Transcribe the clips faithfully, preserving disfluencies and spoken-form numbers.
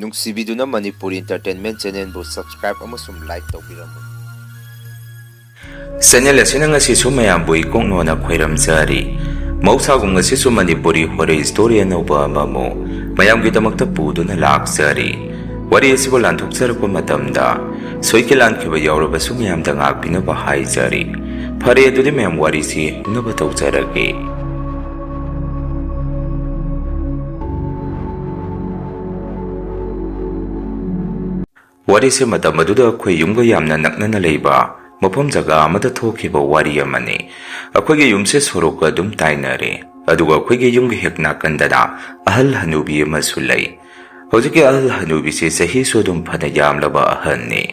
ꯅꯨꯡꯁꯤꯕꯤꯗꯨꯅ Manipuri Entertainment Channelꯕꯨ subscribe ꯑꯃꯁꯨꯡ like ꯇꯧꯕꯤꯔꯝꯃꯨ꯫ Channel ꯑꯁꯤꯅ ꯉꯁꯤꯁꯨ ꯃꯌꯥꯝꯕꯨ ꯏꯀꯣꯛꯅꯣꯅ ꯈꯣꯏꯔꯝꯖꯔꯤ꯫ ꯃꯍꯧꯁꯥꯒꯨꯝ ꯉꯁꯤꯁꯨ ꯃꯅꯤꯄꯨꯔꯤ horror story ꯑꯅꯧꯕ ꯑꯃꯃꯨꯛ ꯃꯌꯥꯝꯒꯤꯗꯃꯛꯇ ꯄꯨꯗꯨꯅ ꯂꯥꯛꯆꯔꯤ꯫ ꯋꯥꯔꯤ ꯑꯁꯤꯕꯨ ꯂꯥꯟꯊꯣꯛꯆꯔꯛꯄ ꯃꯇꯝꯗ ꯁꯣꯏꯈꯤ ꯂꯥꯟꯈꯤꯕ ꯌꯥꯎꯔꯕꯁꯨ ꯃꯌꯥꯝꯗ ꯉꯥꯛꯄꯤꯅꯕ ꯍꯥꯏꯖꯔꯤ꯫ ꯐꯔꯦ, ꯑꯗꯨꯗꯤ ꯃꯌꯥꯝ ꯋꯥꯔꯤꯁꯤ ꯍꯧꯅꯕ ꯇꯧꯖꯔꯒꯦ꯫ ꯋꯥꯔꯤꯁꯦ ꯃꯇꯝ ꯑꯗꯨꯗ ꯑꯩꯈꯣꯏ ꯌꯨꯝꯒ ꯌꯥꯝꯅ ꯅꯛꯅꯅ ꯂꯩꯕ ꯃꯐꯝ ꯖꯒꯥ ꯑꯃꯗ ꯊꯣꯛꯈꯤꯕ ꯋꯥꯔꯤ ꯑꯃꯅꯤ꯫ ꯑꯩꯈꯣꯏꯒꯤ ꯌꯨꯝꯁꯦ ꯁꯣꯔꯣꯛꯀ ꯑꯗꯨꯝ ꯇꯥꯏꯅꯔꯦ, ꯑꯗꯨꯒ ꯑꯩꯈꯣꯏꯒꯤ ꯌꯨꯝꯒꯤ ꯍꯦꯛ ꯅꯥꯀꯟꯗꯅ ꯑꯍꯜ ꯍꯅꯨꯕꯤ ꯑꯃꯁꯨ ꯂꯩ꯫ ꯍꯧꯖꯤꯛꯀꯤ ꯑꯍꯜ ꯍꯅꯨꯕꯤꯁꯤ ꯆꯍꯤꯁꯨ ꯑꯗꯨꯝ ꯐꯅ ꯌꯥꯝꯂꯕ ꯑꯍꯜꯅꯤ꯫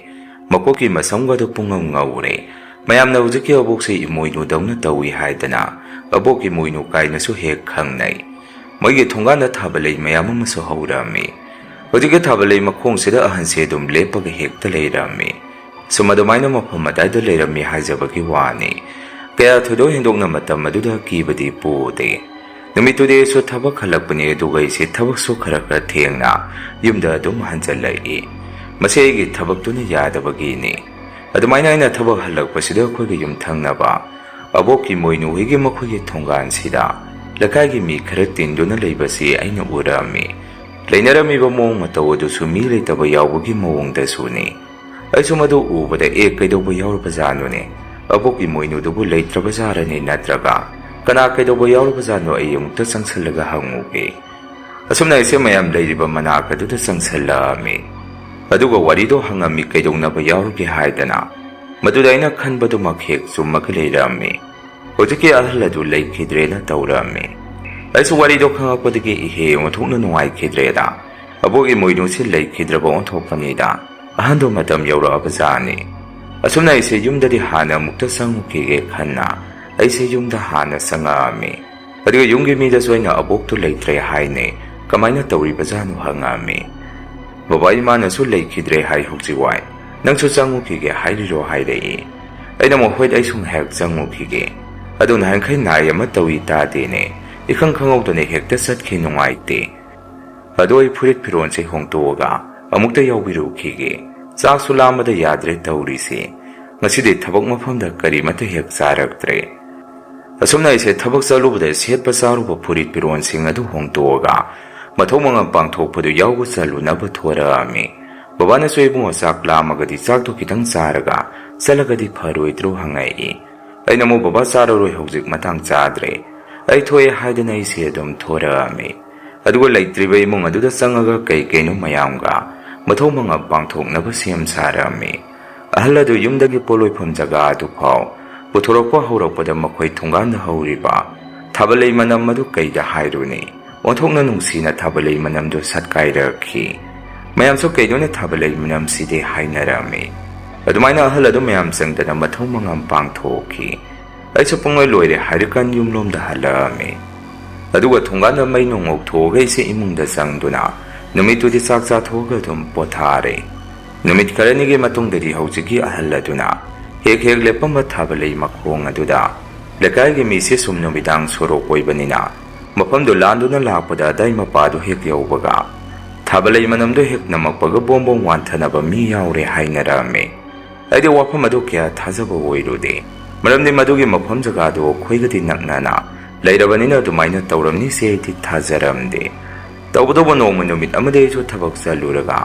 ꯃꯀꯣꯛꯀꯤ ꯃꯁꯝꯒꯗꯣ ꯄꯨꯡꯉꯧ ꯉꯧꯔꯦ꯫ ꯃꯌꯥꯝꯅ ꯍꯧꯖꯤꯛꯀꯤ ꯑꯕꯣꯛꯁꯦ ꯏꯃꯣꯏꯅꯨꯗꯧꯅ ꯇꯧꯏ ꯍꯥꯏꯗꯅ ꯑꯕꯣꯛ ꯏꯃꯣꯏꯅꯨ ꯀꯥꯏꯅꯁꯨ ꯍꯦꯛ ꯈꯪꯅꯩ꯫ ꯃꯣꯏꯒꯤ ꯊꯣꯡꯒꯥꯟꯗ ꯊꯥꯕ ꯂꯩ ꯃꯌꯥꯝ ꯑꯃꯁꯨ ꯍꯧꯔꯝꯃꯤ꯫ ꯍꯧꯖꯤꯛꯀꯤ ꯊꯥꯕ ꯂꯩ ꯃꯈꯣꯡꯁꯤꯗ ꯑꯍꯟꯁꯦ ꯑꯗꯨꯝ ꯂꯦꯞꯄꯒ ꯍꯦꯛꯇ ꯂꯩꯔꯝꯃꯤ꯫ ꯁꯨꯝ ꯑꯗꯨꯃꯥꯏꯅ ꯃꯐꯝ ꯑꯗꯥꯏꯗ ꯂꯩꯔꯝꯃꯤ ꯍꯥꯏꯖꯕꯒꯤ ꯋꯥꯅꯤ꯫ ꯀꯌꯥ ꯊꯣꯏꯗꯣꯛ ꯍꯦꯟꯗꯣꯛꯅ ꯃꯇꯝ ꯑꯗꯨꯗ ꯀꯤꯕꯗꯤ ꯄꯣꯗꯦ꯫ ꯅꯨꯃꯤꯠꯇꯨꯗꯤ ꯑꯩꯁꯨ ꯊꯕꯛ ꯍꯜꯂꯛꯄꯅꯤ, ꯑꯗꯨꯒ ꯑꯩꯁꯦ ꯊꯕꯛꯁꯨ ꯈꯔ ꯈꯔ ꯊꯦꯡꯅ ꯌꯨꯝꯗ ꯑꯗꯨꯝ ꯍꯟꯖꯜꯂꯛꯏ꯫ ꯃꯁꯤ ꯑꯩꯒꯤ ꯊꯕꯛꯇꯨꯅ ꯌꯥꯗꯕꯒꯤꯅꯤ꯫ ꯑꯗꯨꯃꯥꯏꯅ ꯑꯩꯅ ꯊꯕꯛ ꯍꯜꯂꯛꯄꯁꯤꯗ ꯑꯩꯈꯣꯏꯒꯤ ꯌꯨꯝ ꯊꯪꯅꯕ ꯑꯕꯣꯛꯀꯤ ꯃꯣꯏꯅꯨ ꯍꯣꯏꯒꯤ ꯃꯈꯣꯏꯒꯤ ꯊꯣꯡꯒꯥꯟꯁꯤꯗ ꯂꯩꯀꯥꯏꯒꯤ ꯃꯤ ꯈꯔ ꯇꯤꯟꯗꯨꯅ ꯂꯩꯕꯁꯤ ꯑꯩꯅ ꯎꯔꯝꯃꯤ꯫ ꯂꯩꯅꯔꯝꯃꯤꯕ ꯃꯑꯣꯡ ꯃꯇꯧ ꯑꯗꯨꯁꯨ ꯃꯤ ꯂꯩꯇꯕ ꯌꯥꯎꯕꯒꯤ ꯃꯑꯣꯡꯗꯁꯨꯅꯤ꯫ ꯑꯩꯁꯨ ꯃꯗꯨ ꯎꯕꯗ, "ꯑꯦ, ꯀꯩꯗꯧꯕ ꯌꯥꯎꯔꯕꯖꯥꯠꯅꯣꯅꯦ? ꯑꯕꯣꯛꯀꯤ ꯃꯣꯏꯅꯨꯗꯨꯕꯨ ꯂꯩꯇ꯭ꯔꯕꯖꯥꯔꯅꯦ? ꯅꯠꯇ꯭ꯔꯒ ꯀꯅꯥ ꯀꯩꯗꯧꯕ ꯌꯥꯎꯔꯕꯖꯥꯠꯅꯣ? ꯑꯩ ꯑꯃꯨꯛꯇ ꯆꯪꯁꯜꯂꯒ ꯍꯪꯉꯨꯒꯦ"꯫ ꯑꯁꯨꯝꯅ ꯑꯩꯁꯦ ꯃꯌꯥꯝ ꯂꯩꯔꯤꯕ ꯃꯅꯥꯛ ꯑꯗꯨꯗ ꯆꯪꯁꯜꯂꯛꯑꯝꯃꯤ꯫ ꯑꯗꯨꯒ ꯋꯥꯔꯤꯗꯣ ꯍꯪꯉꯝꯃꯤ, "ꯀꯩꯗꯧꯅꯕ ꯌꯥꯎꯔꯒꯦ?" ꯍꯥꯏꯗꯅ꯫ ꯃꯗꯨꯗ ꯑꯩꯅ ꯈꯟꯕꯗꯨꯃꯛ ꯍꯦꯛ ꯆꯨꯝꯃꯒ ꯂꯩꯔꯝꯃꯤ꯫ ꯍꯧꯖꯤꯛꯀꯤ ꯑꯍꯜ ꯑꯗꯨ ꯂꯩꯈꯤꯗ꯭ꯔꯦꯅ ꯇꯧꯔꯝꯃꯤ꯫ ꯑꯩꯁꯨ ꯋꯥꯔꯤꯗꯣ ꯈꯪꯉꯛꯄꯗꯒꯤ ꯏꯍꯦ ꯑꯣꯟꯊꯣꯛꯅ ꯅꯨꯡꯉꯥꯏꯈꯤꯗ꯭ꯔꯦꯗ꯫ ꯑꯕꯣꯛ ꯏꯃꯣꯏꯅꯨꯁꯤ ꯂꯩꯈꯤꯗ꯭ꯔꯕ ꯑꯣꯟꯊꯣꯛꯄꯅꯤꯗ꯫ ꯑꯍꯟꯗꯣ ꯃꯇꯝ ꯌꯧꯔꯛꯑꯕ ꯖꯥꯠꯅꯤ꯫ ꯑꯁꯨꯝꯅ ꯑꯩꯁꯦ ꯌꯨꯝꯗꯗꯤ ꯍꯥꯟꯅ ꯑꯃꯨꯛꯇ ꯆꯪꯉꯨꯈꯤꯒꯦ ꯈꯟꯅ ꯑꯩꯁꯦ ꯌꯨꯝꯗ ꯍꯥꯟꯅ ꯆꯪꯉꯛꯑꯝꯃꯤ꯫ ꯑꯗꯨꯒ ꯌꯨꯝꯒꯤ ꯃꯤꯗꯁꯨ ꯑꯩꯅ ꯑꯕꯣꯛꯇꯨ ꯂꯩꯇ꯭ꯔꯦ ꯍꯥꯏꯅꯦ, ꯀꯃꯥꯏꯅ ꯇꯧꯔꯤꯕꯖꯥꯠꯅꯣ ꯍꯪꯉꯛꯑꯝꯃꯤ꯫ "ꯕꯕꯥ ꯏꯃꯥꯅꯁꯨ ꯂꯩꯈꯤꯗ꯭ꯔꯦ ꯍꯥꯏ ꯍꯧꯖꯤꯛ ꯋꯥꯏ, ꯅꯪꯁꯨ ꯆꯪꯉꯨꯈꯤꯒꯦ ꯍꯥꯏꯔꯤꯔꯣ?" ꯍꯥꯏꯔꯛꯏ꯫ ꯑꯩꯅ ꯑꯃꯨꯛ, "ꯍꯣꯏ, ꯑꯩꯁꯨ ꯉꯥꯏꯍꯥꯛ ꯆꯪꯉꯨꯈꯤꯒꯦ꯫ ꯑꯗꯨ ꯅꯍꯥꯟꯈꯩ ꯅꯥꯏ ꯑꯃ ꯇꯧꯏ ꯇꯥꯗꯦꯅꯦ, ꯏꯈꯪ ꯈꯪꯍꯧꯗꯅ ꯍꯦꯛꯇ ꯆꯠꯈꯤ, ꯅꯨꯡꯉꯥꯏꯇꯦ"꯫ ꯑꯗꯣ ꯑꯩ ꯐꯨꯔꯤꯠ ꯐꯤꯔꯣꯟꯁꯦ ꯍꯣꯡꯗꯣꯛꯑꯒ ꯑꯃꯨꯛꯇ ꯌꯥꯎꯕꯤꯔꯨꯈꯤꯒꯦ꯫ ꯆꯥꯛꯁꯨ ꯂꯥꯝꯕꯗ ꯌꯥꯗ꯭ꯔꯦ ꯇꯧꯔꯤꯁꯦ꯫ ꯉꯁꯤꯗꯤ ꯊꯕꯛ ꯃꯐꯝꯗ ꯀꯔꯤꯃꯠꯇ ꯍꯦꯛ ꯆꯥꯔꯛꯇ꯭ꯔꯦ꯫ ꯑꯁꯨꯝꯅ ꯑꯩꯁꯦ ꯊꯕꯛ ꯆꯠꯂꯨꯕꯗ ꯁꯦꯠꯄ ꯆꯥꯔꯨꯕ ꯐꯨꯔꯤꯠ ꯐꯤꯔꯣꯟꯁꯤꯡ ꯑꯗꯨ ꯍꯣꯡꯗꯣꯛꯑꯒ ꯃꯊꯧ ꯃꯉꯝ ꯄꯥꯡꯊꯣꯛꯄꯗꯨ ꯌꯥꯎꯕ ꯆꯠꯂꯨꯅꯕ ꯊꯣꯔꯛꯑꯝꯃꯤ꯫ ꯕꯕꯥꯅꯁꯨ "ꯏꯕꯨꯡꯉꯣ, ꯆꯥꯛ ꯂꯥꯝꯃꯒꯗꯤ ꯆꯥꯛꯇꯣ ꯈꯤꯇꯪ ꯆꯥꯔꯒ ꯆꯠꯂꯒꯗꯤ ꯐꯔꯣꯏꯗ꯭ꯔꯣ?" ꯍꯪꯉꯛꯏ꯫ ꯑꯩꯅ ꯑꯃꯨꯛ "ꯕꯕꯥ, ꯆꯥꯔꯔꯣꯏ, ꯍꯧꯖꯤꯛ ꯃꯇꯥꯡ ꯆꯥꯗ꯭ꯔꯦ, ꯑꯩ ꯊꯣꯛꯑꯦ" ꯍꯥꯏꯗꯅ ꯑꯩꯁꯦ ꯑꯗꯨꯝ ꯊꯣꯔꯛꯑꯝꯃꯤ꯫ ꯑꯗꯨꯒ ꯂꯩꯇ꯭ꯔꯤꯕ ꯏꯃꯨꯡ ꯑꯗꯨꯗ ꯆꯪꯉꯒ ꯀꯩ ꯀꯩꯅꯣ ꯃꯌꯥꯝꯒ ꯃꯊꯧ ꯃꯉꯝ ꯄꯥꯡꯊꯣꯛꯅꯕ ꯁꯦꯝ ꯁꯥꯔꯝꯃꯤ꯫ ꯑꯍꯜ ꯑꯗꯨ ꯌꯨꯝꯗꯒꯤ ꯄꯣꯠꯂꯣꯏꯐꯝ ꯖꯒꯥ ꯑꯗꯨꯐꯥꯎ ꯄꯨꯊꯣꯔꯛꯄ ꯍꯧꯔꯛꯄꯗ ꯃꯈꯣꯏ ꯊꯣꯡꯒꯥꯟꯗ ꯍꯧꯔꯤꯕ ꯊꯥꯕꯜꯂꯩ ꯃꯅꯝ ꯑꯗꯨ ꯀꯩꯗ ꯍꯥꯏꯔꯨꯅꯤ? ꯑꯣꯟꯊꯣꯛꯅ ꯅꯨꯡꯁꯤꯅ ꯊꯥꯕꯜꯂꯩ ꯃꯅꯝꯗꯨ ꯁꯠꯀꯥꯏꯔꯛꯈꯤ꯫ ꯃꯌꯥꯝꯁꯨ "ꯀꯩꯅꯣꯅꯦ ꯊꯥꯕꯜꯂꯩ ꯃꯅꯝꯁꯤꯗꯤ?" ꯍꯥꯏꯅꯔꯝꯃꯤ꯫ ꯑꯗꯨꯃꯥꯏꯅ ꯑꯍꯜ ꯑꯗꯨ ꯃꯌꯥꯝ ꯆꯪꯗꯅ ꯃꯊꯧ ꯃꯉꯝ ꯄꯥꯡꯊꯣꯛꯈꯤ꯫ ꯑꯩꯁꯨ ꯄꯨꯡꯂꯣꯏ ꯂꯣꯏꯔꯦ ꯍꯥꯏꯔꯀꯥꯟ ꯌꯨꯝꯂꯣꯝꯗ ꯍꯜꯂꯛꯑꯝꯃꯤ꯫ ꯑꯗꯨꯒ ꯊꯣꯡꯒꯥꯟꯗ ꯃꯩ ꯅꯨꯡ ꯉꯧꯊꯣꯛꯑꯒ ꯑꯩꯁꯦ ꯏꯃꯨꯡꯗ ꯆꯪꯗꯨꯅ ꯅꯨꯃꯤꯠꯇꯨꯗꯤ ꯆꯥꯛ ꯆꯥꯊꯣꯛꯑꯒ ꯑꯗꯨꯝ ꯄꯣꯊꯥꯔꯦ꯫ ꯅꯨꯃꯤꯠ ꯈꯔꯅꯤꯒꯤ ꯃꯇꯨꯡꯗꯗꯤ ꯍꯧꯖꯤꯛꯀꯤ ꯑꯍꯜ ꯑꯗꯨꯅ ꯍꯦꯛ ꯍꯦꯛ ꯂꯦꯞꯄꯝꯕ ꯊꯥꯕꯜꯂꯩ ꯃꯈꯣꯡ ꯑꯗꯨꯗ ꯂꯩꯀꯥꯏꯒꯤ ꯃꯤꯁꯦ ꯁꯨꯝ ꯅꯨꯃꯤꯗꯥꯡ ꯁꯣꯔꯣꯛ ꯑꯣꯏꯕꯅꯤꯅ ꯃꯐꯝꯗꯨ ꯂꯥꯟꯗꯨꯅ ꯂꯥꯛꯄꯗ ꯑꯗꯥꯏ ꯃꯄꯥꯗꯨ ꯍꯦꯛ ꯌꯧꯕꯒ ꯊꯥꯕꯜꯂꯩ ꯃꯅꯝꯗꯨ ꯍꯦꯛ ꯅꯝꯃꯛꯄꯒ ꯕꯣꯝ ꯕꯣꯝ ꯋꯥꯟꯊꯅꯕ ꯃꯤ ꯌꯥꯎꯔꯦ ꯍꯥꯏꯅꯔꯝꯃꯤ꯫ ꯑꯩꯗꯤ ꯋꯥꯐꯝ ꯑꯗꯨ ꯀꯌꯥ ꯊꯥꯖꯕ ꯑꯣꯏꯔꯨꯗꯦ, ꯃꯔꯝꯗꯤ ꯃꯗꯨꯒꯤ ꯃꯐꯝ ꯖꯒꯥꯗꯨ ꯑꯩꯈꯣꯏꯒꯗꯤ ꯅꯛꯅꯅ ꯂꯩꯔꯕꯅꯤꯅ ꯑꯗꯨꯃꯥꯏꯅ ꯇꯧꯔꯝꯅꯤꯁꯦ ꯑꯩꯗꯤ ꯊꯥꯖꯔꯝꯗꯦ꯫ ꯇꯧꯕꯇꯕꯨ ꯅꯣꯡꯃ ꯅꯨꯃꯤꯠ ꯑꯃꯗꯤ ꯑꯩꯁꯨ ꯊꯕꯛ ꯆꯠꯂꯨꯔꯒ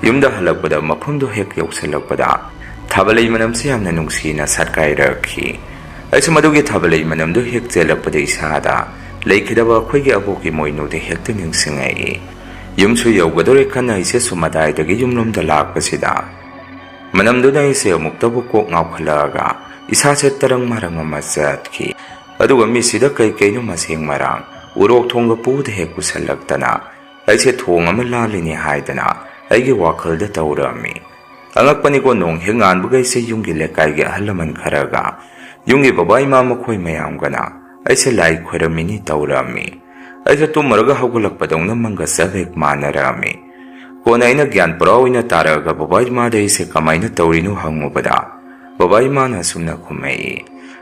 ꯌꯨꯝꯗ ꯍꯜꯂꯛꯄꯗ ꯃꯐꯝꯗꯨ ꯍꯦꯛ ꯌꯧꯁꯤꯜꯂꯛꯄꯗ ꯊꯥꯕꯜꯂꯩ ꯃꯅꯝꯁꯤ ꯌꯥꯝꯅ ꯅꯨꯡꯁꯤꯅ ꯁꯠꯀꯥꯏꯔꯛꯈꯤ꯫ ꯑꯩꯁꯨ ꯃꯗꯨꯒꯤ ꯊꯥꯕꯜꯂꯩ ꯃꯅꯝꯗꯨ ꯍꯦꯛ ꯆꯦꯜꯂꯛꯄꯗ ꯏꯁꯥꯗ ꯂꯩꯈꯤꯗꯕ ꯑꯩꯈꯣꯏꯒꯤ ꯑꯕꯣꯛꯀꯤ ꯃꯣꯏꯅꯨꯗꯨ ꯍꯦꯛꯇ ꯅꯤꯡꯁꯤꯡꯉꯛꯏ꯫ ꯌꯨꯝꯁꯨ ꯌꯧꯒꯗꯧꯔꯦ ꯈꯟꯅ ꯑꯩꯁꯦ ꯁꯨꯝ ꯃꯇꯥꯏꯗꯒꯤ ꯌꯨꯝꯂꯣꯝꯗ ꯂꯥꯛꯄꯁꯤꯗ ꯃꯅꯝꯗꯨꯅ ꯑꯩꯁꯦ ꯑꯃꯨꯛꯇꯕꯨ ꯀꯣꯛ ꯉꯥꯎꯈꯠꯂꯛꯑꯒ ꯏꯁꯥꯁꯦ ꯇꯔꯪ ꯃꯔꯪ ꯑꯃ ꯆꯠꯈꯤ꯫ ꯑꯗꯨꯒ ꯃꯤꯠꯁꯤꯗ ꯀꯩ ꯀꯩꯅꯣ ꯃꯁꯦꯡ ꯃꯔꯥꯡ ꯎꯔꯣꯛ ꯊꯣꯡꯒ ꯄꯨꯗ ꯍꯦꯛ ꯄꯨꯁꯜꯂꯛꯇꯅ ꯑꯩꯁꯦ ꯊꯣꯡ ꯑꯃ ꯂꯥꯜꯂꯤꯅꯦ ꯍꯥꯏꯗꯅ ꯑꯩꯒꯤ ꯋꯥꯈꯜꯗ ꯇꯧꯔꯝꯃꯤ꯫ ꯑꯉꯛꯄꯅꯤꯀꯣ, ꯅꯣꯡ ꯍꯦꯛ ꯉꯥꯟꯕꯒ ꯑꯩꯁꯦ ꯌꯨꯝꯒꯤ ꯂꯩꯀꯥꯏꯒꯤ ꯑꯍꯜ ꯂꯃꯟ ꯈꯔꯒ ꯌꯨꯝꯒꯤ ꯕꯕꯥ ꯏꯃꯥ ꯃꯈꯣꯏ ꯃꯌꯥꯝꯒꯅ ꯑꯩꯁꯦ ꯂꯥꯏ ꯈꯣꯏꯔꯝꯃꯤꯅꯤ ꯇꯧꯔꯝꯃꯤ꯫ ꯑꯩꯁꯦ ꯇꯨꯝꯃꯨꯔꯒ ꯍꯧꯒꯠꯂꯛꯄꯗꯧꯅ ꯃꯪꯒ ꯆꯞ ꯍꯦꯛ ꯃꯥꯟꯅꯔꯝꯃꯤ꯫ ꯀꯣꯟꯅ ꯑꯩꯅ ꯒ꯭ꯌꯥꯟ ꯄꯨꯔꯥ ꯑꯣꯏꯅ ꯇꯥꯔꯛꯑꯒ ꯕꯕꯥ ꯏꯃꯥꯗ ꯑꯩꯁꯦ ꯀꯃꯥꯏꯅ ꯇꯧꯔꯤꯅꯣ ꯍꯪꯉꯨꯕꯗ ꯕꯕꯥ ꯏꯃꯥꯅ ꯑꯁꯨꯝꯅ ꯈꯨꯝꯃꯛꯏ,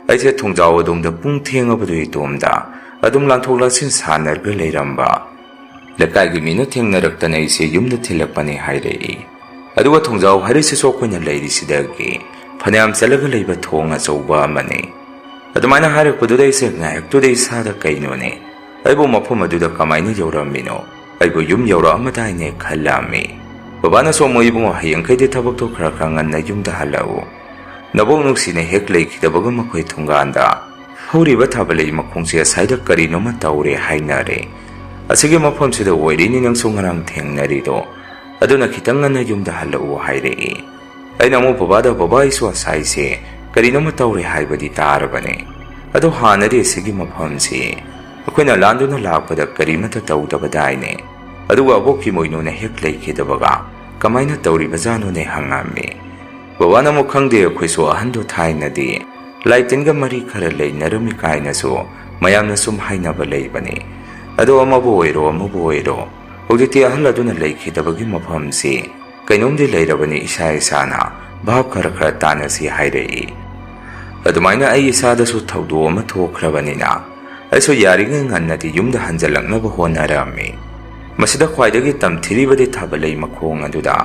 "ꯑꯩꯁꯦ ꯊꯣꯡꯖꯥꯎ ꯑꯗꯣꯝꯗ ꯄꯨꯡ ꯊꯦꯡꯉꯕꯗꯨ ꯏꯇꯣꯝꯗ ꯑꯗꯨꯝ ꯂꯥꯟꯊꯣꯛ ꯂꯥꯟꯁꯤꯟ ꯁꯥꯟꯅꯔꯒ ꯂꯩꯔꯝꯕ꯫ ꯂꯩꯀꯥꯏꯒꯤ ꯃꯤꯅ ꯊꯦꯡꯅꯔꯛꯇꯅ ꯑꯩꯁꯦ ꯌꯨꯝꯗ ꯊꯤꯜꯂꯛꯄꯅꯦ ꯍꯥꯏꯔꯛꯏ꯫ ꯑꯗꯨꯒ ꯊꯣꯡꯖꯥꯎ ꯍꯥꯏꯔꯤꯁꯤꯁꯨ ꯑꯩꯈꯣꯏꯅ ꯂꯩꯔꯤꯁꯤꯗꯒꯤ ꯐꯅꯌꯥꯝ ꯆꯠꯂꯒ ꯂꯩꯕ ꯊꯣꯡ ꯑꯆꯧꯕ ꯑꯃꯅꯤ꯫ ꯑꯗꯨꯃꯥꯏꯅ ꯍꯥꯏꯔꯛꯄꯗꯨꯗ ꯑꯩꯁꯦ ꯉꯥꯏꯍꯥꯛꯇꯨꯗ ꯏꯁꯥꯗ ꯀꯩꯅꯣꯅꯦ, ꯑꯩꯕꯨ ꯃꯐꯝ ꯑꯗꯨꯗ ꯀꯃꯥꯏꯅ ꯌꯧꯔꯝꯃꯤꯅꯣ? ꯑꯩꯕꯨ ꯌꯨꯝ ꯌꯧꯔꯛꯑꯝꯃꯗꯥꯏꯅꯦ ꯈꯜꯂꯝꯃꯤ꯫ ꯕꯕꯥꯅꯁꯨ ꯑꯃꯨꯛ ꯏꯕꯨꯡꯉꯣ ꯍꯌꯦꯡꯈꯩꯗꯤ ꯊꯕꯛꯇꯣ ꯈꯔ ꯈꯔ ꯉꯟꯅ ꯌꯨꯝꯗ ꯍꯜꯂꯛꯎ꯫ ꯅꯕꯣꯛ ꯅꯨꯡꯁꯤꯅ ꯍꯦꯛ ꯂꯩꯈꯤꯗꯕꯒ ꯃꯈꯣꯏ ꯊꯣꯡꯒꯥꯟꯗ ꯍꯧꯔꯤꯕ ꯊꯥꯕꯜꯂꯩ ꯃꯈꯣꯡꯁꯦ ꯑꯁꯥꯏꯗ ꯀꯔꯤꯅꯣꯃ ꯇꯧꯔꯦ ꯍꯥꯏꯅꯔꯦ꯫ ꯑꯁꯤꯒꯤ ꯃꯐꯝꯁꯤꯗ ꯑꯣꯏꯔꯤꯅꯤ ꯅꯪꯁꯨ ꯉꯔꯥꯡ ꯊꯦꯡꯅꯔꯤꯗꯣ꯫ ꯑꯗꯨꯅ ꯈꯤꯇꯪ ꯉꯟꯅ ꯌꯨꯝꯗ ꯍꯜꯂꯛꯎ ꯍꯥꯏꯔꯛꯏ꯫ ꯑꯩꯅ ꯑꯃꯨꯛ ꯕꯕꯥꯗ, "ꯕꯕꯥ, ꯑꯩꯁꯨ ꯑꯁꯥꯏꯁꯦ ꯀꯔꯤꯅꯣꯃ ꯇꯧꯔꯦ ꯍꯥꯏꯕꯗꯤ ꯇꯥꯔꯕꯅꯦ꯫ ꯑꯗꯣ ꯍꯥꯟꯅꯗꯤ ꯑꯁꯤꯒꯤ ꯃꯐꯝꯁꯤ ꯑꯩꯈꯣꯏꯅ ꯂꯥꯟꯗꯨꯅ ꯂꯥꯛꯄꯗ ꯀꯔꯤꯃꯠꯇ ꯇꯧꯗꯕꯗꯥꯏꯅꯦ? ꯑꯗꯨꯒ ꯑꯕꯣꯛꯀꯤ ꯃꯣꯏꯅꯨꯅ ꯍꯦꯛ ꯂꯩꯈꯤꯗꯕꯒ ꯀꯃꯥꯏꯅ ꯇꯧꯔꯤꯕꯖꯥꯠꯅꯣꯅꯦ?" ꯍꯪꯉꯝꯃꯤ꯫ ꯕꯕꯥꯅ ꯑꯃꯨꯛ, "ꯈꯪꯗꯦ, ꯑꯩꯈꯣꯏꯁꯨ ꯑꯍꯟꯗꯣ ꯊꯥꯏꯅꯗꯤ ꯂꯥꯏ ꯇꯤꯟꯒ ꯃꯔꯤ ꯈꯔ ꯂꯩꯅꯔꯝꯃꯤ ꯀꯥꯏꯅꯁꯨ ꯃꯌꯥꯝꯅ ꯁꯨꯝ ꯍꯥꯏꯅꯕ ꯂꯩꯕꯅꯤ꯫ ꯑꯗꯣ ꯑꯃꯕꯨ ꯑꯣꯏꯔꯣ ꯑꯃꯕꯨ ꯑꯣꯏꯔꯣ, ꯍꯧꯖꯤꯛꯇꯤ ꯑꯍꯜ ꯑꯗꯨꯅ ꯂꯩꯈꯤꯗꯕꯒꯤ ꯃꯐꯝꯁꯤ ꯀꯩꯅꯣꯝꯗꯤ ꯂꯩꯔꯕꯅꯤ, ꯏꯁꯥ ꯏꯁꯥꯅ ꯚꯥꯞ ꯈꯔ ꯈꯔ ꯇꯥꯅꯁꯤ" ꯍꯥꯏꯔꯛꯏ꯫ ꯑꯗꯨꯃꯥꯏꯅ ꯑꯩ ꯏꯁꯥꯗꯁꯨ ꯊꯧꯗꯣꯛ ꯑꯃ ꯊꯣꯛꯈ꯭ꯔꯕꯅꯤꯅ ꯑꯩꯁꯨ ꯌꯥꯔꯤꯉꯩ ꯉꯟꯅꯗꯤ ꯌꯨꯝꯗ ꯍꯟꯖꯜꯂꯛꯅꯕ ꯍꯣꯠꯅꯔꯝꯃꯤ꯫ ꯃꯁꯤꯗ ꯈ꯭ꯋꯥꯏꯗꯒꯤ ꯇꯝꯊꯤꯔꯤꯕꯗꯤ ꯊꯥꯕꯜꯂꯩ ꯃꯈꯣꯡ ꯑꯗꯨꯗ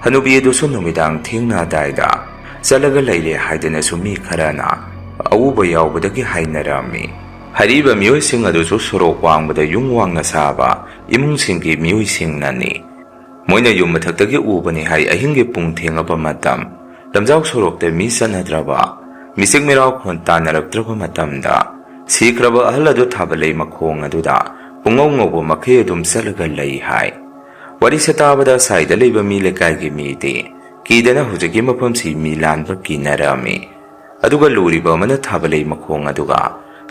ꯍꯅꯨꯕꯤ ꯑꯗꯨꯁꯨ ꯅꯨꯃꯤꯗꯥꯡ ꯊꯦꯡꯅ ꯑꯗꯥꯏꯗ ꯆꯠꯂꯒ ꯂꯩꯔꯦ ꯍꯥꯏꯗꯅꯁꯨ ꯃꯤ ꯈꯔꯅ ꯑꯎꯕ ꯌꯥꯎꯕꯗꯒꯤ ꯍꯥꯏꯅꯔꯝꯃꯤ꯫ ꯍꯥꯏꯔꯤꯕ ꯃꯤꯑꯣꯏꯁꯤꯡ ꯑꯗꯨꯁꯨ ꯁꯣꯔꯣꯛ ꯋꯥꯡꯃꯗ ꯌꯨꯝ ꯋꯥꯡꯅ ꯁꯥꯕ ꯏꯃꯨꯡꯁꯤꯡꯒꯤ ꯃꯤꯑꯣꯏꯁꯤꯡꯅꯅꯤ꯫ ꯃꯣꯏꯅ ꯌꯨꯝ ꯃꯊꯛꯇꯒꯤ ꯎꯕꯅꯤ ꯍꯥꯏ꯫ ꯑꯍꯤꯡꯒꯤ ꯄꯨꯡ ꯊꯦꯡꯉꯕ ꯃꯇꯝ, ꯂꯝꯖꯥꯎ ꯁꯣꯔꯣꯛꯇ ꯃꯤ ꯆꯠꯅꯗ꯭ꯔꯕ, ꯃꯤꯆꯤꯛ ꯃꯤꯔꯥꯎꯈꯣꯟ ꯇꯥꯅꯔꯛꯇ꯭ꯔꯕ ꯃꯇꯝꯗ ꯁꯤꯈ꯭ꯔꯕ ꯑꯍꯜ ꯑꯗꯨ ꯊꯥꯕꯜꯂꯩ ꯃꯈꯣꯡ ꯑꯗꯨꯗ ꯄꯨꯡꯉꯧ ꯉꯧꯕ ꯃꯈꯩ ꯑꯗꯨꯝ ꯆꯠꯂꯒ ꯂꯩ ꯍꯥꯏ꯫ ꯋꯥꯔꯤꯁꯦ ꯇꯥꯕꯗ ꯑꯁꯥꯏꯗ ꯂꯩꯕ ꯃꯤ ꯂꯩꯀꯥꯏꯒꯤ ꯃꯤꯗꯤ ꯀꯤꯗꯅ ꯍꯧꯖꯤꯛꯀꯤ ꯃꯐꯝꯁꯤ ꯃꯤ ꯂꯥꯟꯕ ꯀꯤꯅꯔꯝꯃꯤ꯫ ꯑꯗꯨꯒ ꯂꯨꯔꯤꯕ ꯑꯃꯅ ꯊꯥꯕꯜꯂꯩ ꯃꯈꯣꯡ ꯑꯗꯨꯒ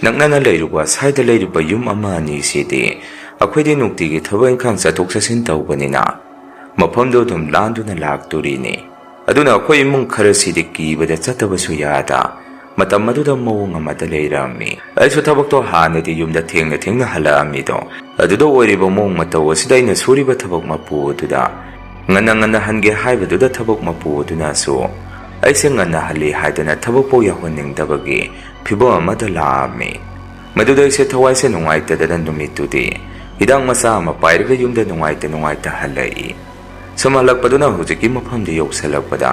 ꯅꯛꯅꯅ ꯂꯩꯔꯨꯕ ꯁ꯭ꯋꯥꯏꯗ ꯂꯩꯔꯤꯕ ꯌꯨꯝ ꯑꯃ ꯑꯅꯤꯁꯤꯗꯤ ꯑꯩꯈꯣꯏꯗꯤ ꯅꯨꯡꯇꯤꯒꯤ ꯊꯕꯛ ꯏꯪꯈꯥꯡ ꯆꯠꯊꯣꯛ ꯆꯠꯁꯤꯟ ꯇꯧꯕꯅꯤꯅ ꯃꯐꯝꯗꯣ ꯑꯗꯨꯝ ꯂꯥꯟꯗꯨꯅ ꯂꯥꯛꯇꯣꯔꯤꯅꯤ꯫ ꯑꯗꯨꯅ ꯑꯩꯈꯣꯏ ꯏꯃꯨꯡ ꯈꯔꯁꯤꯗꯤ ꯀꯤꯕꯗ ꯆꯠꯇꯕꯁꯨ ꯌꯥꯗ ꯃꯇꯝ ꯑꯗꯨꯗ ꯃꯑꯣꯡ ꯑꯃꯗ ꯂꯩꯔꯝꯃꯤ꯫ ꯑꯩꯁꯨ ꯊꯕꯛꯇꯣ ꯍꯥꯟꯅꯗꯤ ꯌꯨꯝꯗ ꯊꯦꯡꯅ ꯊꯦꯡꯅ ꯍꯜꯂꯛꯑꯝꯃꯤꯗꯣ, ꯑꯗꯨꯗ ꯑꯣꯏꯔꯤꯕ ꯃꯑꯣꯡ ꯃꯇꯧ ꯑꯁꯤꯗ ꯑꯩꯅ ꯁꯨꯔꯤꯕ ꯊꯕꯛ ꯃꯄꯨ ꯑꯗꯨꯗ ꯉꯟꯅ ꯉꯟꯅ ꯍꯟꯒꯦ ꯍꯥꯏꯕꯗꯨꯗ ꯊꯕꯛ ꯃꯄꯨ ꯑꯗꯨꯅꯁꯨ ꯑꯩꯁꯦ ꯉꯟꯅ ꯍꯜꯂꯤ ꯍꯥꯏꯗꯅ ꯊꯕꯛꯄꯨ ꯌꯥꯎꯍꯟꯅꯤꯡꯗꯕꯒꯤ ꯐꯤꯚꯝ ꯑꯃꯗ ꯂꯥꯛꯑꯝꯃꯤ꯫ ꯃꯗꯨꯗ ꯑꯩꯁꯦ ꯊꯋꯥꯏꯁꯦ ꯅꯨꯡꯉꯥꯏꯇꯗꯅ ꯅꯨꯃꯤꯠꯇꯨꯗꯤ ꯍꯤꯗꯥꯛ ꯃꯆꯥ ꯑꯃ ꯄꯥꯏꯔꯒ ꯌꯨꯝꯗ ꯅꯨꯡꯉꯥꯏꯇ ꯅꯨꯡꯉꯥꯏꯇ ꯍꯜꯂꯛꯏ꯫ ꯁꯨꯝ ꯍꯜꯂꯛꯄꯗꯨꯅ ꯍꯧꯖꯤꯛꯀꯤ ꯃꯐꯝꯗꯨ ꯌꯧꯁꯜꯂꯛꯄꯗ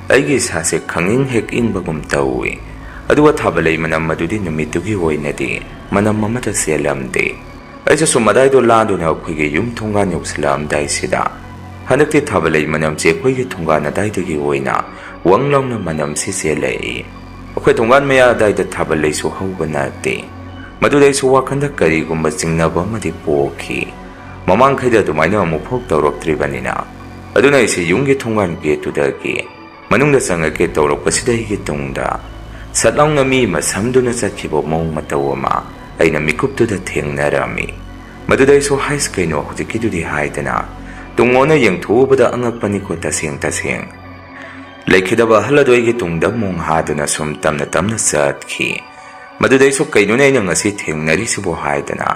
ꯑꯩꯒꯤ ꯏꯁꯥꯁꯦ ꯈꯪꯏꯪ ꯍꯦꯛ ꯏꯪꯕꯒꯨꯝ ꯇꯧꯏ꯫ ꯑꯗꯨꯒ ꯊꯥꯕꯜꯂꯩ ꯃꯅꯝ ꯑꯗꯨꯗꯤ ꯅꯨꯃꯤꯠꯇꯨꯒꯤ ꯑꯣꯏꯅꯗꯤ ꯃꯅꯝ ꯑꯃꯠꯇ ꯆꯦꯜꯂꯝꯗꯦ꯫ ꯑꯩꯁꯨ ꯁꯨꯝ ꯑꯗꯥꯏꯗꯣ ꯂꯥꯟꯗꯨꯅ ꯑꯩꯈꯣꯏꯒꯤ ꯌꯨꯝ ꯊꯣꯡꯒꯥꯟ ꯌꯧꯁꯤꯜꯂꯛꯑꯝꯗꯥꯏꯁꯤꯗ, ꯍꯟꯗꯛꯇꯤ ꯊꯥꯕꯜꯂꯩ ꯃꯅꯝꯁꯦ ꯑꯩꯈꯣꯏꯒꯤ ꯊꯣꯡꯒꯥꯟ ꯑꯗꯥꯏꯗꯒꯤ ꯑꯣꯏꯅ ꯋꯪ ꯂꯥꯎꯅ ꯃꯅꯝꯁꯤ ꯆꯦꯜꯂꯛꯏ꯫ ꯑꯩꯈꯣꯏ ꯊꯣꯡꯒꯥꯟ ꯃꯌꯥ ꯑꯗꯥꯏꯗ ꯊꯥꯕꯜꯂꯩꯁꯨ ꯍꯧꯕ ꯅꯠꯇꯦ꯫ ꯃꯗꯨꯗ ꯑꯩꯁꯨ ꯋꯥꯈꯜꯗ ꯀꯔꯤꯒꯨꯝꯕ ꯆꯤꯡꯅꯕ ꯑꯃꯗꯤ ꯄꯣꯛꯈꯤ꯫ ꯃꯃꯥꯡꯈꯩꯗ ꯑꯗꯨꯃꯥꯏꯅ ꯑꯃꯨꯛꯐꯥꯎ ꯇꯧꯔꯛꯇ꯭ꯔꯤꯕꯅꯤꯅ꯫ ꯑꯗꯨꯅ ꯑꯩꯁꯦ ꯌꯨꯝꯒꯤ ꯊꯣꯡꯒꯥꯟ ꯒꯦꯠꯇꯨꯗꯒꯤ ꯃꯅꯨꯡꯗ ꯆꯪꯉꯛꯀꯦ ꯇꯧꯔꯛꯄꯁꯤꯗ ꯑꯩꯒꯤ ꯇꯨꯡꯗ ꯁꯠ ꯂꯥꯎꯅ ꯃꯤ ꯑꯃ ꯁꯝꯗꯨꯅ ꯆꯠꯈꯤꯕ ꯃꯑꯣꯡ ꯃꯇꯧ ꯑꯃ ꯑꯩꯅ ꯃꯤꯀꯨꯞꯇꯨꯗ ꯊꯦꯡꯅꯔꯝꯃꯤ꯫ ꯃꯗꯨꯗ ꯑꯩꯁꯨ, "ꯍꯥꯏꯁ, ꯀꯩꯅꯣ ꯍꯧꯖꯤꯛꯀꯤꯗꯨꯗꯤ?" ꯍꯥꯏꯗꯅ ꯇꯨꯡ ꯑꯣꯟꯅ ꯌꯦꯡꯊꯣꯛꯎꯕꯗ ꯑꯉꯛꯄꯅꯤꯀꯣ, ꯇꯁꯦꯡ ꯇꯁꯦꯡ꯫ ꯂꯩꯈꯤꯗꯕ ꯑꯍꯜ ꯑꯗꯨ ꯑꯩꯒꯤ ꯇꯨꯡꯗ ꯃꯣꯡ ꯍꯥꯗꯨꯅ ꯁꯨꯝ ꯇꯞꯅ ꯇꯞꯅ ꯆꯠꯈꯤ꯫ ꯃꯗꯨꯗ ꯑꯩꯁꯨ, "ꯀꯩꯅꯣꯅꯦ ꯑꯩꯅ ꯉꯁꯤ ꯊꯦꯡꯅꯔꯤꯁꯤꯕꯣ?" ꯍꯥꯏꯗꯅ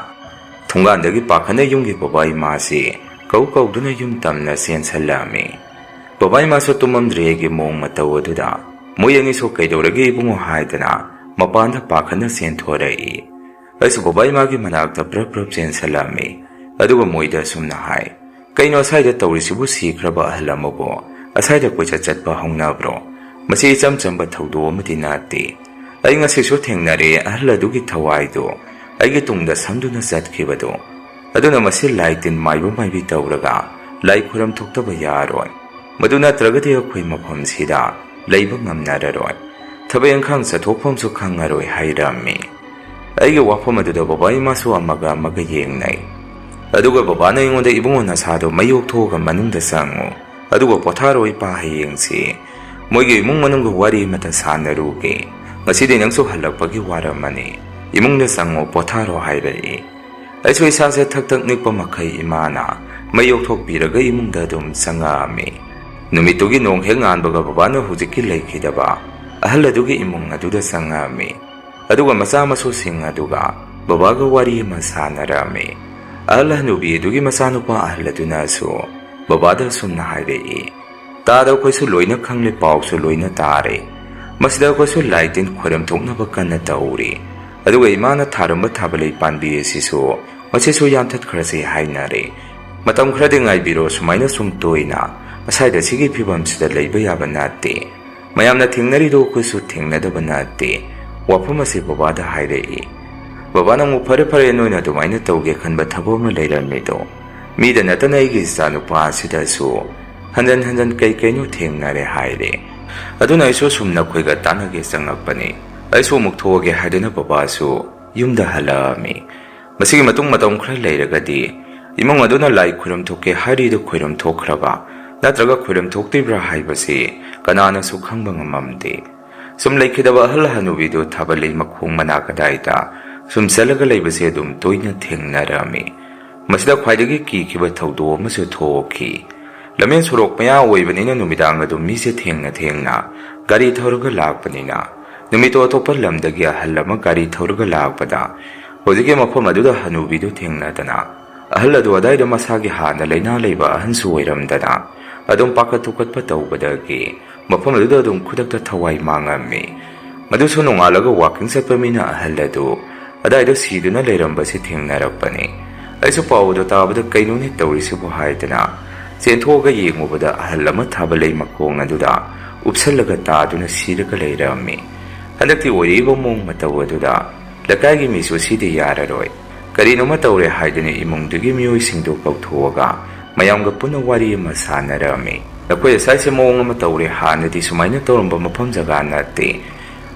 ꯊꯣꯡꯒꯥꯟꯗꯒꯤ ꯄꯥꯈꯠꯅ ꯌꯨꯝꯒꯤ ꯕꯕꯥ ꯏꯃꯥꯁꯤ ꯀꯧ ꯀꯧꯗꯨꯅ ꯌꯨꯝ ꯇꯝꯅ ꯆꯦꯟꯁꯜꯂꯛꯑꯝꯃꯤ꯫ ꯕꯕꯥ ꯏꯃꯥꯁꯨ ꯇꯨꯝꯃꯝꯗ꯭ꯔꯤ ꯑꯩꯒꯤ ꯃꯑꯣꯡ ꯃꯇꯧ ꯑꯗꯨꯗ꯫ ꯃꯣꯏ ꯑꯅꯤꯁꯨ, "ꯀꯩꯗꯧꯔꯒꯦ ꯏꯕꯨꯡꯉꯣ?" ꯍꯥꯏꯗꯅ ꯃꯄꯥꯟꯗ ꯄꯥꯈꯠꯅ ꯆꯦꯟꯊꯣꯔꯛꯏ꯫ ꯑꯩꯁꯨ ꯕꯕꯥ ꯏꯃꯥꯒꯤ ꯃꯅꯥꯛꯇ ꯄ꯭ꯔꯞ ꯄ꯭ꯔꯞ ꯆꯦꯟꯁꯜꯂꯛꯑꯝꯃꯤ꯫ ꯑꯗꯨꯒ ꯃꯣꯏꯗ ꯑꯁꯨꯝꯅ ꯍꯥꯏ, "ꯀꯩꯅꯣ ꯑꯁ꯭ꯋꯥꯏꯗ ꯇꯧꯔꯤꯁꯤꯕꯨ? ꯁꯤꯈ꯭ꯔꯕ ꯑꯍꯜ ꯑꯃꯕꯨ ꯑꯁ꯭ꯋꯥꯏꯗ ꯀꯣꯏꯆꯠ ꯆꯠꯄ ꯍꯧꯅꯕ꯭ꯔꯣ? ꯃꯁꯤ ꯏꯆꯝ ꯆꯝꯕ ꯊꯧꯗꯣꯛ ꯑꯃꯗꯤ ꯅꯠꯇꯦ꯫ ꯑꯩ ꯉꯁꯤꯁꯨ ꯊꯦꯡꯅꯔꯦ ꯑꯍꯜ ꯑꯗꯨꯒꯤ ꯊꯋꯥꯏꯗꯨ ꯑꯩꯒꯤ ꯇꯨꯡꯗ ꯁꯝꯗꯨꯅ ꯆꯠꯈꯤꯕꯗꯨ꯫ ꯑꯗꯨꯅ ꯃꯁꯤ ꯂꯥꯏ ꯇꯤꯟ ꯃꯥꯏꯕ ꯃꯥꯏꯕꯤ ꯇꯧꯔꯒ ꯂꯥꯏ ꯈꯨꯔꯝ ꯊꯣꯛꯇꯕ ꯌꯥꯔꯣꯏ꯫ ꯃꯗꯨ ꯅꯠꯇ꯭ꯔꯒꯗꯤ ꯑꯩꯈꯣꯏ ꯃꯐꯝꯁꯤꯗ ꯂꯩꯕ ꯉꯝꯅꯔꯔꯣꯏ꯫ ꯊꯕꯛ ꯏꯪꯈꯥꯡ ꯆꯠꯊꯣꯛꯐꯝꯁꯨ ꯈꯪꯉꯔꯣꯏ" ꯍꯥꯏꯔꯝꯃꯤ꯫ ꯑꯩꯒꯤ ꯋꯥꯐꯝ ꯑꯗꯨꯗ ꯕꯕꯥ ꯏꯃꯥꯁꯨ ꯑꯃꯒ ꯑꯃꯒ ꯌꯦꯡꯅꯩ꯫ ꯑꯗꯨꯒ ꯕꯕꯥꯅ ꯑꯩꯉꯣꯟꯗ, "ꯏꯕꯨꯡꯉꯣ, ꯅꯁꯥꯗꯣ ꯃꯩ ꯑꯣꯛꯊꯣꯛꯑꯒ ꯃꯅꯨꯡꯗ ꯆꯪꯉꯨ, ꯑꯗꯨꯒ ꯄꯣꯊꯥꯔꯣ, ꯏꯄꯥ, ꯍꯌꯦꯡꯁꯤ ꯃꯣꯏꯒꯤ ꯏꯃꯨꯡ ꯃꯅꯨꯡꯒꯤ ꯋꯥꯔꯤ ꯑꯃꯇ ꯁꯥꯟꯅꯔꯨꯒꯦ꯫ ꯉꯁꯤꯗꯤ ꯅꯪꯁꯨ ꯍꯜꯂꯛꯄꯒꯤ ꯋꯥꯔꯝꯃꯅꯤ꯫ ꯏꯃꯨꯡꯗ ꯆꯪꯉꯣ, ꯄꯣꯊꯥꯔꯣ" ꯍꯥꯏꯔꯛꯏ꯫ ꯑꯩꯁꯨ ꯏꯁꯥꯁꯦ ꯊꯛ ꯊꯛ ꯅꯤꯛꯄ ꯃꯈꯩ ꯏꯃꯥꯅ ꯃꯩ ꯑꯣꯛꯊꯣꯛꯄꯤꯔꯒ ꯏꯃꯨꯡꯗ ꯑꯗꯨꯝ ꯆꯪꯉꯛꯑꯝꯃꯤ꯫ ꯅꯨꯃꯤꯠꯇꯨꯒꯤ ꯅꯣꯡ ꯍꯦꯛ ꯉꯥꯟꯕꯒ ꯕꯕꯥꯅ ꯍꯧꯖꯤꯛꯀꯤ ꯂꯩꯈꯤꯗꯕ ꯑꯍꯜ ꯑꯗꯨꯒꯤ ꯏꯃꯨꯡ ꯑꯗꯨꯗ ꯆꯪꯉꯛꯑꯝꯃꯤ꯫ ꯑꯗꯨꯒ ꯃꯆꯥ ꯃꯁꯨꯁꯤꯡ ꯑꯗꯨꯒ ꯕꯕꯥꯒ ꯋꯥꯔꯤ ꯑꯃ ꯁꯥꯟꯅꯔꯝꯃꯤ꯫ ꯑꯍꯜ ꯍꯅꯨꯕꯤ ꯑꯗꯨꯒꯤ ꯃꯆꯥꯅꯨꯄꯥ ꯑꯍꯜ ꯑꯗꯨꯅꯁꯨ ꯕꯕꯥꯗ ꯑꯁꯨꯝꯅ ꯍꯥꯏꯔꯛꯏ, "ꯇꯥꯗ ꯑꯩꯈꯣꯏꯁꯨ ꯂꯣꯏꯅ ꯈꯪꯂꯦ, ꯄꯥꯎꯁꯨ ꯂꯣꯏꯅ ꯇꯥꯔꯦ꯫ ꯃꯁꯤꯗ ꯑꯩꯈꯣꯏꯁꯨ ꯂꯥꯏ ꯇꯤꯟ ꯈꯣꯏꯔꯝ ꯊꯣꯛꯅꯕ ꯀꯟꯅ ꯇꯧꯔꯤ꯫ ꯑꯗꯨꯒ ꯏꯃꯥꯅ ꯊꯥꯔꯝꯕ ꯊꯥꯕꯜꯂꯩ ꯄꯥꯟꯕꯤ ꯑꯁꯤꯁꯨ ꯃꯁꯤꯁꯨ ꯌꯥꯟꯊꯠꯈ꯭ꯔꯁꯤ ꯍꯥꯏꯅꯔꯦ꯫ "ꯃꯇꯝ ꯈꯔꯗꯤ ꯉꯥꯏꯕꯤꯔꯣ, ꯁꯨꯃꯥꯏꯅ ꯁꯨꯝ ꯇꯣꯏꯅ ꯑꯁꯥꯏꯗ ꯁꯤꯒꯤ ꯐꯤꯕꯝꯁꯤꯗ ꯂꯩꯕ ꯌꯥꯕ ꯅꯠꯇꯦ꯫ ꯃꯌꯥꯝꯅ ꯊꯦꯡꯅꯔꯤꯗꯨ ꯑꯩꯈꯣꯏꯁꯨ ꯊꯦꯡꯅꯗꯕ ꯅꯠꯇꯦ"꯫ ꯋꯥꯐꯝ ꯑꯁꯤ ꯕꯕꯥꯗ ꯍꯥꯏꯔꯛꯏ꯫ ꯕꯕꯥꯅ ꯑꯃꯨꯛ, "ꯐꯔꯦ ꯐꯔꯦ, ꯅꯣꯏꯅ ꯑꯗꯨꯃꯥꯏꯅ ꯇꯧꯒꯦ ꯈꯟꯕ ꯊꯕꯛ ꯑꯃ ꯂꯩꯔꯝꯃꯤꯗꯣ, ꯃꯤꯗ ꯅꯠꯇꯅ ꯑꯩꯒꯤ ꯏꯆꯥ ꯅꯨꯄꯥ ꯑꯁꯤꯗꯁꯨ ꯍꯟꯖꯟ ꯍꯟꯖꯟ ꯀꯩ ꯀꯩꯅꯣ ꯊꯦꯡꯅꯔꯦ" ꯍꯥꯏꯔꯦ꯫ ꯑꯗꯨꯅ ꯑꯩꯁꯨ ꯁꯨꯝ ꯅꯈꯣꯏꯒ ꯇꯥꯟꯅꯒꯦ ꯆꯪꯉꯛꯄꯅꯤ꯫ ꯑꯩꯁꯨ ꯑꯃꯨꯛ ꯊꯣꯛꯑꯒꯦ ꯍꯥꯏꯗꯨꯅ ꯕꯕꯥꯁꯨ ꯌꯨꯝꯗ ꯍꯜꯂꯛꯑꯝꯃꯤ꯫ ꯃꯁꯤꯒꯤ ꯃꯇꯨꯡ ꯃꯇꯝ ꯈꯔ ꯂꯩꯔꯒꯗꯤ ꯏꯃꯨꯡ ꯑꯗꯨꯅ ꯂꯥꯏ ꯈꯣꯏꯔꯝ ꯊꯣꯛꯀꯦ ꯍꯥꯏꯔꯤꯗꯨ ꯈꯣꯏꯔꯝ ꯊꯣꯛꯈ꯭ꯔꯕ ꯅꯠꯇ꯭ꯔꯒ ꯈꯣꯏꯔꯝ ꯊꯣꯛꯇ꯭ꯔꯤꯕ꯭ꯔꯥ ꯍꯥꯏꯕꯁꯤ ꯀꯅꯥꯅꯁꯨ ꯈꯪꯕ ꯉꯝꯃꯝꯗꯦ꯫ ꯁꯨꯝ ꯂꯩꯈꯤꯗꯕ ꯑꯍꯜ ꯍꯅꯨꯕꯤꯗꯨ ꯊꯥꯕꯜꯂꯩ ꯃꯈꯣꯡ ꯃꯅꯥꯛ ꯑꯗꯥꯏꯗ ꯁꯨꯝ ꯆꯠꯂꯒ ꯂꯩꯕꯁꯦ ꯑꯗꯨꯝ ꯇꯣꯏꯅ ꯊꯦꯡꯅꯔꯝꯃꯤ꯫ ꯃꯁꯤꯗ ꯈ꯭ꯋꯥꯏꯗꯒꯤ ꯀꯤꯈꯤꯕ ꯊꯧꯗꯣꯛ ꯑꯃꯁꯨ ꯊꯣꯛꯈꯤ꯫ ꯂꯝꯕꯦꯟ ꯁꯣꯔꯣꯛ ꯃꯌꯥ ꯑꯣꯏꯕꯅꯤꯅ ꯅꯨꯃꯤꯗꯥꯡ ꯑꯗꯨꯝ ꯃꯤꯁꯦ ꯊꯦꯡꯅ ꯊꯦꯡꯅ ꯒꯥꯔꯤ ꯊꯧꯔꯒ ꯂꯥꯛꯄꯅꯤꯅ, ꯅꯨꯃꯤꯠꯇꯣ ꯑꯇꯣꯞꯄ ꯂꯝꯗꯒꯤ ꯑꯍꯜ ꯑꯃ ꯒꯥꯔꯤ ꯊꯧꯔꯒ ꯂꯥꯛꯄꯗ ꯍꯧꯖꯤꯛꯀꯤ ꯃꯐꯝ ꯑꯗꯨꯗ ꯍꯅꯨꯕꯤꯗꯨ ꯊꯦꯡꯅꯗꯅ, ꯑꯍꯜ ꯑꯗꯨ ꯑꯗꯥꯏꯗ ꯃꯁꯥꯒꯤ ꯍꯥꯟꯅ ꯂꯩꯅꯥ ꯂꯩꯕ ꯑꯍꯟꯁꯨ ꯑꯣꯏꯔꯝꯗꯅ, ꯑꯗꯨꯝ ꯄꯥꯈꯠ ꯊꯨꯀꯠꯄ ꯇꯧꯕꯗꯒꯤ ꯃꯐꯝ ꯑꯗꯨꯗ ꯑꯗꯨꯝ ꯈꯨꯗꯛꯇ ꯊꯋꯥꯏ ꯃꯥꯡꯉꯝꯃꯤ꯫ ꯃꯗꯨꯁꯨ ꯅꯣꯡꯉꯥꯜꯂꯒ ꯋꯥꯀꯤꯡ ꯆꯠꯄ ꯃꯤꯅ ꯑꯍꯜ ꯑꯗꯨ ꯑꯗꯥꯏꯗ ꯁꯤꯗꯨꯅ ꯂꯩꯔꯝꯕꯁꯤ ꯊꯦꯡꯅꯔꯛꯄꯅꯤ꯫ ꯑꯩꯁꯨ ꯄꯥꯎ ꯑꯗꯨ ꯇꯥꯕꯗ "ꯀꯩꯅꯣꯅꯦ ꯇꯧꯔꯤꯁꯤꯕꯨ?" ꯍꯥꯏꯗꯅ ꯆꯦꯟꯊꯣꯛꯑꯒ ꯌꯦꯡꯉꯨꯕꯗ ꯑꯍꯜ ꯑꯃ ꯊꯥꯕꯜꯂꯩ ꯃꯈꯣꯡ ꯑꯗꯨꯗ ꯎꯞꯁꯜꯂꯒ ꯇꯥꯗꯨꯅ ꯁꯤꯔꯒ ꯂꯩꯔꯝꯃꯤ꯫ ꯍꯟꯗꯛꯇꯤ ꯑꯣꯏꯔꯛꯏꯕ ꯃꯑꯣꯡ ꯃꯇꯧ ꯑꯗꯨꯗ ꯂꯩꯀꯥꯏꯒꯤ ꯃꯤꯁꯨ ꯁꯤꯗꯤ ꯌꯥꯔꯔꯣꯏ, ꯀꯔꯤꯅꯣꯃ ꯇꯧꯔꯦ ꯍꯥꯏꯗꯨꯅ ꯏꯃꯨꯡꯗꯨꯒꯤ ꯃꯤꯑꯣꯏꯁꯤꯡꯗꯨ ꯀꯧꯊꯣꯛꯑꯒ ꯃꯌꯥꯝꯒ ꯄꯨꯟꯅ ꯋꯥꯔꯤ ꯑꯃ ꯁꯥꯟꯅꯔꯝꯃꯤ꯫ "ꯅꯈꯣꯏ ꯑꯁꯥꯏꯁꯦ ꯃꯑꯣꯡ ꯑꯃ ꯇꯧꯔꯦ, ꯍꯥꯟꯅꯗꯤ ꯁꯨꯃꯥꯏꯅ ꯇꯧꯔꯝꯕ ꯃꯐꯝ ꯖꯒꯥ ꯅꯠꯇꯦ꯫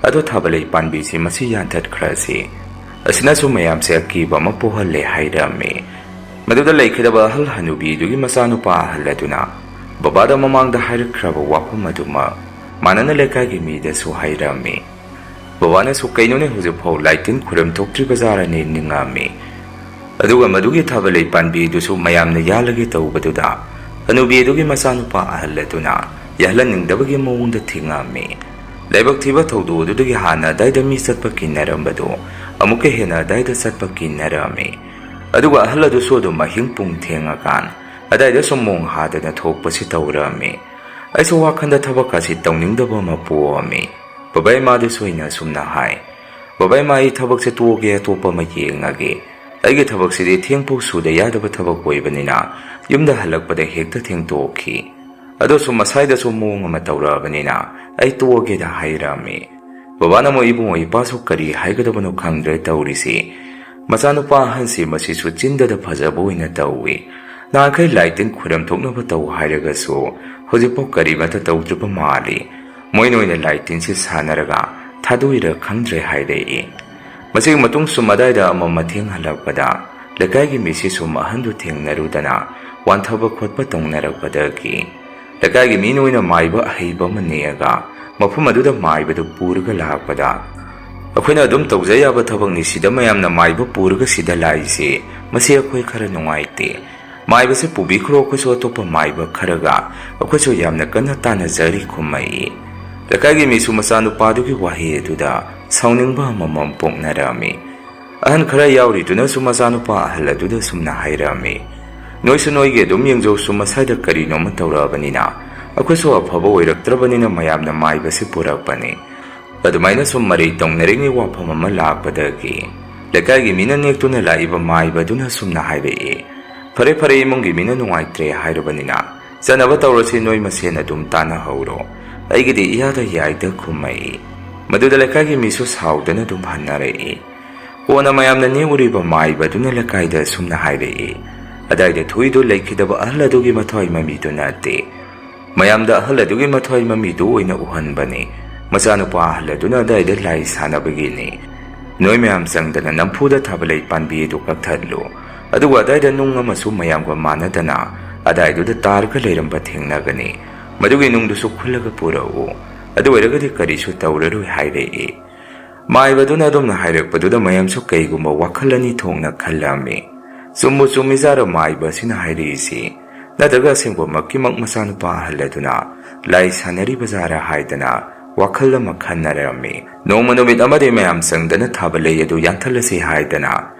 ꯑꯗꯣ ꯊꯥꯕꯜꯂꯩ ꯄꯥꯟꯕꯤꯁꯦ ꯃꯁꯤ ꯌꯥꯟꯊꯠꯈ꯭ꯔꯁꯤ꯫ ꯑꯁꯤꯅꯁꯨ ꯃꯌꯥꯝꯁꯦ ꯑꯀꯤꯕ ꯑꯃ ꯄꯣꯛꯍꯜꯂꯦ" ꯍꯥꯏꯔꯝꯃꯤ꯫ ꯃꯗꯨꯗ ꯂꯩꯈꯤꯗꯕ ꯑꯍꯜ ꯍꯅꯨꯕꯤꯗꯨꯒꯤ ꯃꯆꯥꯅꯨꯄꯥ ꯑꯍꯜ ꯑꯗꯨꯅ ꯕꯕꯥꯗ ꯃꯃꯥꯡꯗ ꯍꯥꯏꯔꯛꯈ꯭ꯔꯕ ꯋꯥꯐꯝ ꯑꯗꯨꯃꯛ ꯃꯥꯟꯅꯅ ꯂꯩꯀꯥꯏꯒꯤ ꯃꯤꯗꯁꯨ ꯍꯥꯏꯔꯝꯃꯤ꯫ ꯕꯕꯥꯅꯁꯨ "ꯀꯩꯅꯣꯅꯦ, ꯍꯧꯖꯤꯛꯐꯥꯎ ꯂꯥꯏ ꯇꯤꯟ ꯈꯨꯔꯨꯝ ꯊꯣꯛꯇ꯭ꯔꯤꯕ ꯖꯥꯔꯅꯦ" ꯅꯤꯡꯉꯝꯃꯤ꯫ ꯑꯗꯨꯒ ꯃꯗꯨꯒꯤ ꯊꯥꯕꯜꯂꯩ ꯄꯥꯟꯕꯤꯗꯨꯁꯨ ꯃꯌꯥꯝꯅ ꯌꯥꯜꯂꯒꯦ ꯇꯧꯕꯗꯨꯗ ꯍꯅꯨꯕꯤ ꯑꯗꯨꯒꯤ ꯃꯆꯥꯅꯨꯄꯥ ꯑꯍꯜ ꯑꯗꯨꯅ ꯌꯥꯍꯜꯍꯟꯅꯤꯡꯗꯕꯒꯤ ꯃꯑꯣꯡꯗ ꯊꯤꯡꯉꯝꯃꯤ꯫ ꯂꯥꯏꯕꯛ ꯊꯤꯕ ꯊꯧꯗꯣꯛ ꯑꯗꯨꯗꯒꯤ ꯍꯥꯟꯅ ꯑꯗꯥꯏꯗ ꯃꯤ ꯆꯠꯄ ꯀꯤꯟꯅꯔꯝꯕꯗꯨ ꯑꯃꯨꯛꯀ ꯍꯦꯟꯅ ꯑꯗꯥꯏꯗ ꯆꯠꯄ ꯀꯤꯟꯅꯔꯝꯃꯤ꯫ ꯑꯗꯨꯒ ꯑꯍꯜ ꯑꯗꯨꯁꯨ ꯑꯗꯨꯝ ꯑꯍꯤꯡ ꯄꯨꯡ ꯊꯦꯡꯉꯀꯥꯟ ꯑꯗꯥꯏꯗ ꯁꯨꯝ ꯃꯣꯡ ꯍꯥꯗꯅ ꯊꯣꯛꯄꯁꯤ ꯇꯧꯔꯝꯃꯤ꯫ ꯑꯩꯁꯨ ꯋꯥꯈꯜꯗ ꯊꯕꯛ ꯑꯁꯤ ꯇꯧꯅꯤꯡꯗꯕ ꯑꯃ ꯄꯣꯛꯑꯝꯃꯤ꯫ ꯕꯕꯥ ꯏꯃꯥꯗꯁꯨ ꯑꯩꯅ ꯑꯁꯨꯝꯅ ꯍꯥꯏ, "ꯕꯕꯥ ꯏꯃꯥ, ꯑꯩ ꯊꯕꯛꯁꯦ ꯇꯣꯛꯑꯒꯦ, ꯑꯇꯣꯞꯄ ꯑꯃ ꯌꯦꯡꯉꯒꯦ꯫ ꯑꯩꯒꯤ ꯊꯕꯛꯁꯤꯗꯤ ꯊꯦꯡꯐꯥꯎ ꯁꯨꯗ ꯌꯥꯗꯕ ꯊꯕꯛ ꯑꯣꯏꯕꯅꯤꯅ ꯌꯨꯝꯗ ꯍꯜꯂꯛꯄꯗ ꯍꯦꯛꯇ ꯊꯦꯡꯇꯣꯛꯈꯤ꯫ ꯑꯗꯣ ꯁꯨꯝ ꯃꯁꯥꯏꯗꯁꯨ ꯃꯑꯣꯡ ꯑꯃ ꯇꯧꯔꯛꯑꯕꯅꯤꯅ ꯑꯩ ꯇꯣꯛꯑꯒꯦꯗ ꯍꯥꯏꯔꯛꯑꯝꯃꯤ꯫ ꯕꯕꯥꯅ ꯑꯃꯨꯛ ꯏꯕꯨꯡꯉꯣ ꯏꯄꯥꯁꯨ ꯀꯔꯤ ꯍꯥꯏꯒꯗꯕꯅꯣ ꯈꯪꯗ꯭ꯔꯦ ꯇꯧꯔꯤꯁꯤ꯫ ꯃꯆꯥꯅꯨꯄꯥ ꯑꯍꯟꯁꯤ ꯃꯁꯤꯁꯨ ꯆꯤꯟꯗꯗ ꯐꯖꯕ ꯑꯣꯏꯅ ꯇꯧꯏ꯫ ꯅꯍꯥꯟꯈꯩ ꯂꯥꯏ ꯇꯤꯟ ꯈꯣꯏꯔꯝ ꯊꯣꯛꯅꯕ ꯇꯧ ꯍꯥꯏꯔꯒꯁꯨ ꯍꯧꯖꯤꯛꯐꯥꯎ ꯀꯔꯤꯃꯠꯇ ꯇꯧꯗ꯭ꯔꯤꯕ ꯃꯥꯜꯂꯤ꯫ ꯃꯣꯏꯅ ꯑꯣꯏꯅ ꯂꯥꯏ ꯇꯤꯟꯁꯤ ꯁꯥꯟꯅꯔꯒ ꯊꯥꯗꯣꯛꯏꯔ ꯈꯪꯗ꯭ꯔꯦ ꯍꯥꯏꯔꯛꯏ꯫ ꯃꯁꯤꯒꯤ ꯃꯇꯨꯡ ꯁꯨꯝ ꯑꯗꯥꯏꯗ ꯑꯃ ꯃꯊꯦꯡ ꯍꯜꯂꯛꯄꯗ ꯂꯩꯀꯥꯏꯒꯤ ꯃꯤꯁꯤ ꯁꯨꯝ ꯑꯍꯟꯗꯨ ꯊꯦꯡꯅꯔꯨꯗꯅ ꯋꯥꯟꯊꯕ ꯈꯣꯠꯄ ꯇꯧꯅꯔꯛꯄꯗꯒꯤ ꯂꯩꯀꯥꯏꯒꯤ ꯃꯤꯅ ꯑꯣꯏꯅ ꯃꯥꯏꯕ ꯑꯍꯩꯕ ꯑꯃ ꯅꯦꯛꯑꯒ ꯃꯐꯝ ꯑꯗꯨꯗ ꯃꯥꯏꯕꯗꯨ ꯄꯨꯔꯒ ꯂꯥꯛꯄꯗ, "ꯑꯩꯈꯣꯏꯅ ꯑꯗꯨꯝ ꯇꯧꯖ ꯌꯥꯕ ꯊꯕꯛꯅꯤ, ꯁꯤꯗ ꯃꯌꯥꯝꯅ ꯃꯥꯏꯕ ꯄꯨꯔꯒ ꯁꯤꯗ ꯂꯥꯛꯏꯁꯦ, ꯃꯁꯤ ꯑꯩꯈꯣꯏ ꯈꯔ ꯅꯨꯡꯉꯥꯏꯇꯦ꯫ ꯃꯥꯏꯕꯁꯦ ꯄꯨꯕꯤꯈ꯭ꯔꯣ, ꯑꯩꯈꯣꯏꯁꯨ ꯑꯇꯣꯞꯄ ꯃꯥꯏꯕ ꯈꯔꯒ ꯑꯩꯈꯣꯏꯁꯨ ꯌꯥꯝꯅ ꯀꯟꯅ ꯇꯥꯟꯅꯖꯔꯤ" ꯈꯨꯝꯃꯛꯏ꯫ ꯂꯩꯀꯥꯏꯒꯤ ꯃꯤꯁꯨ ꯃꯆꯥꯅꯨꯄꯥꯗꯨꯒꯤ ꯋꯥꯍꯩ ꯑꯗꯨꯗ ꯁꯥꯎꯅꯤꯡꯕ ꯑꯃꯃꯝ ꯄꯣꯛꯅꯔꯝꯃꯤ꯫ ꯑꯍꯟ ꯈꯔ ꯌꯥꯎꯔꯤꯗꯨꯅꯁꯨ ꯃꯆꯥꯅꯨꯄꯥ ꯑꯍꯜ ꯑꯗꯨꯗ ꯁꯨꯝꯅ ꯍꯥꯏꯔꯛꯑꯝꯃꯤ, "ꯅꯣꯏꯁꯨ ꯅꯣꯏꯒꯤ ꯑꯗꯨꯝ ꯌꯦꯡꯖꯧꯁꯨ, ꯃꯁꯥꯏꯗ ꯀꯔꯤꯅꯣꯃ ꯇꯧꯔꯛꯑꯕꯅꯤꯅ ꯑꯩꯈꯣꯏꯁꯨ ꯑꯐꯕ ꯑꯣꯏꯔꯛꯇ꯭ꯔꯕꯅꯤꯅ ꯃꯌꯥꯝꯅ ꯃꯥꯏꯕꯁꯤ ꯄꯨꯔꯛꯄꯅꯤ꯫ ꯑꯗꯨꯃꯥꯏꯅ ꯁꯨꯝ ꯃꯔꯩ ꯇꯧꯅꯔꯤꯉꯩ ꯋꯥꯐꯝ ꯑꯃ ꯂꯥꯛꯄꯗꯒꯤ ꯂꯩꯀꯥꯏꯒꯤ ꯃꯤꯅ ꯅꯦꯛꯇꯨꯅ ꯂꯥꯛꯏꯕ ꯃꯥꯏꯕꯗꯨꯅ ꯁꯨꯝꯅ ꯍꯥꯏꯔꯛꯏ, "ꯐꯔꯦ ꯐꯔꯦ, ꯏꯃꯨꯡꯒꯤ ꯃꯤꯅ ꯅꯨꯡꯉꯥꯏꯇ꯭ꯔꯦ ꯍꯥꯏꯔꯕꯅꯤꯅ ꯆꯠꯅꯕ ꯇꯧꯔꯁꯤ, ꯅꯣꯏ ꯃꯁꯦꯟ ꯑꯗꯨꯝ ꯇꯥꯟꯅꯍꯧꯔꯣ, ꯑꯩꯒꯤꯗꯤ ꯏꯌꯥꯗ ꯌꯥꯏꯗ" ꯈꯨꯝꯃꯛꯏ꯫ ꯃꯗꯨꯗ ꯂꯩꯀꯥꯏꯒꯤ ꯃꯤꯁꯨ ꯁꯥꯎꯗꯅ ꯑꯗꯨꯝ ꯍꯟꯅꯔꯛꯏ꯫ ꯀꯣꯟꯅ ꯃꯌꯥꯝꯅ ꯅꯦꯛꯎꯔꯤꯕ ꯃꯥꯏꯕꯗꯨꯅ ꯂꯩꯀꯥꯏꯗ ꯁꯨꯝꯅ ꯍꯥꯏꯔꯛꯏ, "ꯑꯗꯥꯏꯗ ꯊꯣꯛꯏꯗꯨ ꯂꯩꯈꯤꯗꯕ ꯑꯍꯜ ꯑꯗꯨꯒꯤ ꯃꯊ꯭ꯋꯥꯏ ꯃꯃꯤꯗꯨ ꯅꯠꯇꯦ꯫ ꯃꯌꯥꯝꯗ ꯑꯍꯜ ꯑꯗꯨꯒꯤ ꯃꯊ꯭ꯋꯥꯏ ꯃꯃꯤꯗꯨ ꯑꯣꯏꯅ ꯎꯍꯟꯕꯅꯤ꯫ ꯃꯆꯥꯅꯨꯄꯥ ꯑꯍꯜ ꯑꯗꯨꯅ ꯑꯗꯥꯏꯗ ꯂꯥꯏ ꯁꯥꯟꯅꯕꯒꯤꯅꯤ꯫ ꯅꯣꯏ ꯃꯌꯥꯝ ꯆꯪꯗꯅ ꯅꯝꯐꯨꯗ ꯊꯥꯕꯂꯩ ꯄꯥꯟꯕꯤ ꯑꯗꯨ ꯀꯛꯊꯠꯂꯨ꯫ ꯑꯗꯨꯒ ꯑꯗꯥꯏꯗ ꯅꯨꯡ ꯑꯃꯁꯨ ꯃꯌꯥꯝꯒ ꯃꯥꯟꯅꯗꯅ ꯑꯗꯥꯏꯗꯨꯗ ꯇꯥꯔꯒ ꯂꯩꯔꯝꯕ ꯊꯦꯡꯅꯒꯅꯤ꯫ ꯃꯗꯨꯒꯤ ꯅꯨꯡꯗꯨꯁꯨ ꯈꯨꯜꯂꯒ ꯄꯨꯔꯛꯎ꯫ ꯑꯗꯨ ꯑꯣꯏꯔꯒꯗꯤ ꯀꯔꯤꯁꯨ ꯇꯧꯔꯔꯣꯏ" ꯍꯥꯏꯔꯛꯏ꯫ ꯃꯥꯏꯕꯗꯨꯅ ꯑꯗꯨꯝꯅ ꯍꯥꯏꯔꯛꯄꯗꯨꯗ ꯃꯌꯥꯝꯁꯨ ꯀꯩꯒꯨꯝꯕ ꯋꯥꯈꯜ ꯑꯅꯤ ꯊꯣꯛꯅ ꯈꯜꯂꯝꯃꯤ꯫ ꯆꯨꯝꯕꯨ ꯆꯨꯝꯃꯤꯖꯥꯔ ꯃꯥꯏꯕ ꯑꯁꯤꯅ ꯍꯥꯏꯔꯛꯏꯁꯤ? ꯅꯠꯇ꯭ꯔꯒ ꯑꯁꯦꯡꯕꯃꯛꯀꯤꯃꯛ ꯃꯆꯥꯅꯨꯄꯥ ꯑꯍꯜ ꯑꯗꯨꯅ ꯂꯥꯏ ꯁꯥꯟꯅꯔꯤꯕꯖꯥꯔ ꯍꯥꯏꯗꯅ ꯋꯥꯈꯜ ꯑꯃ ꯈꯟꯅꯔꯝꯃꯤ꯫ ꯅꯣꯡꯃ ꯅꯨꯃꯤꯠ ꯑꯃꯗꯤ ꯃꯌꯥꯝ ꯆꯪꯗꯅ ꯊꯥꯕꯂꯩ ꯑꯗꯨ ꯌꯥꯟꯊꯠꯂꯁꯤ ꯍꯥꯏꯗꯅ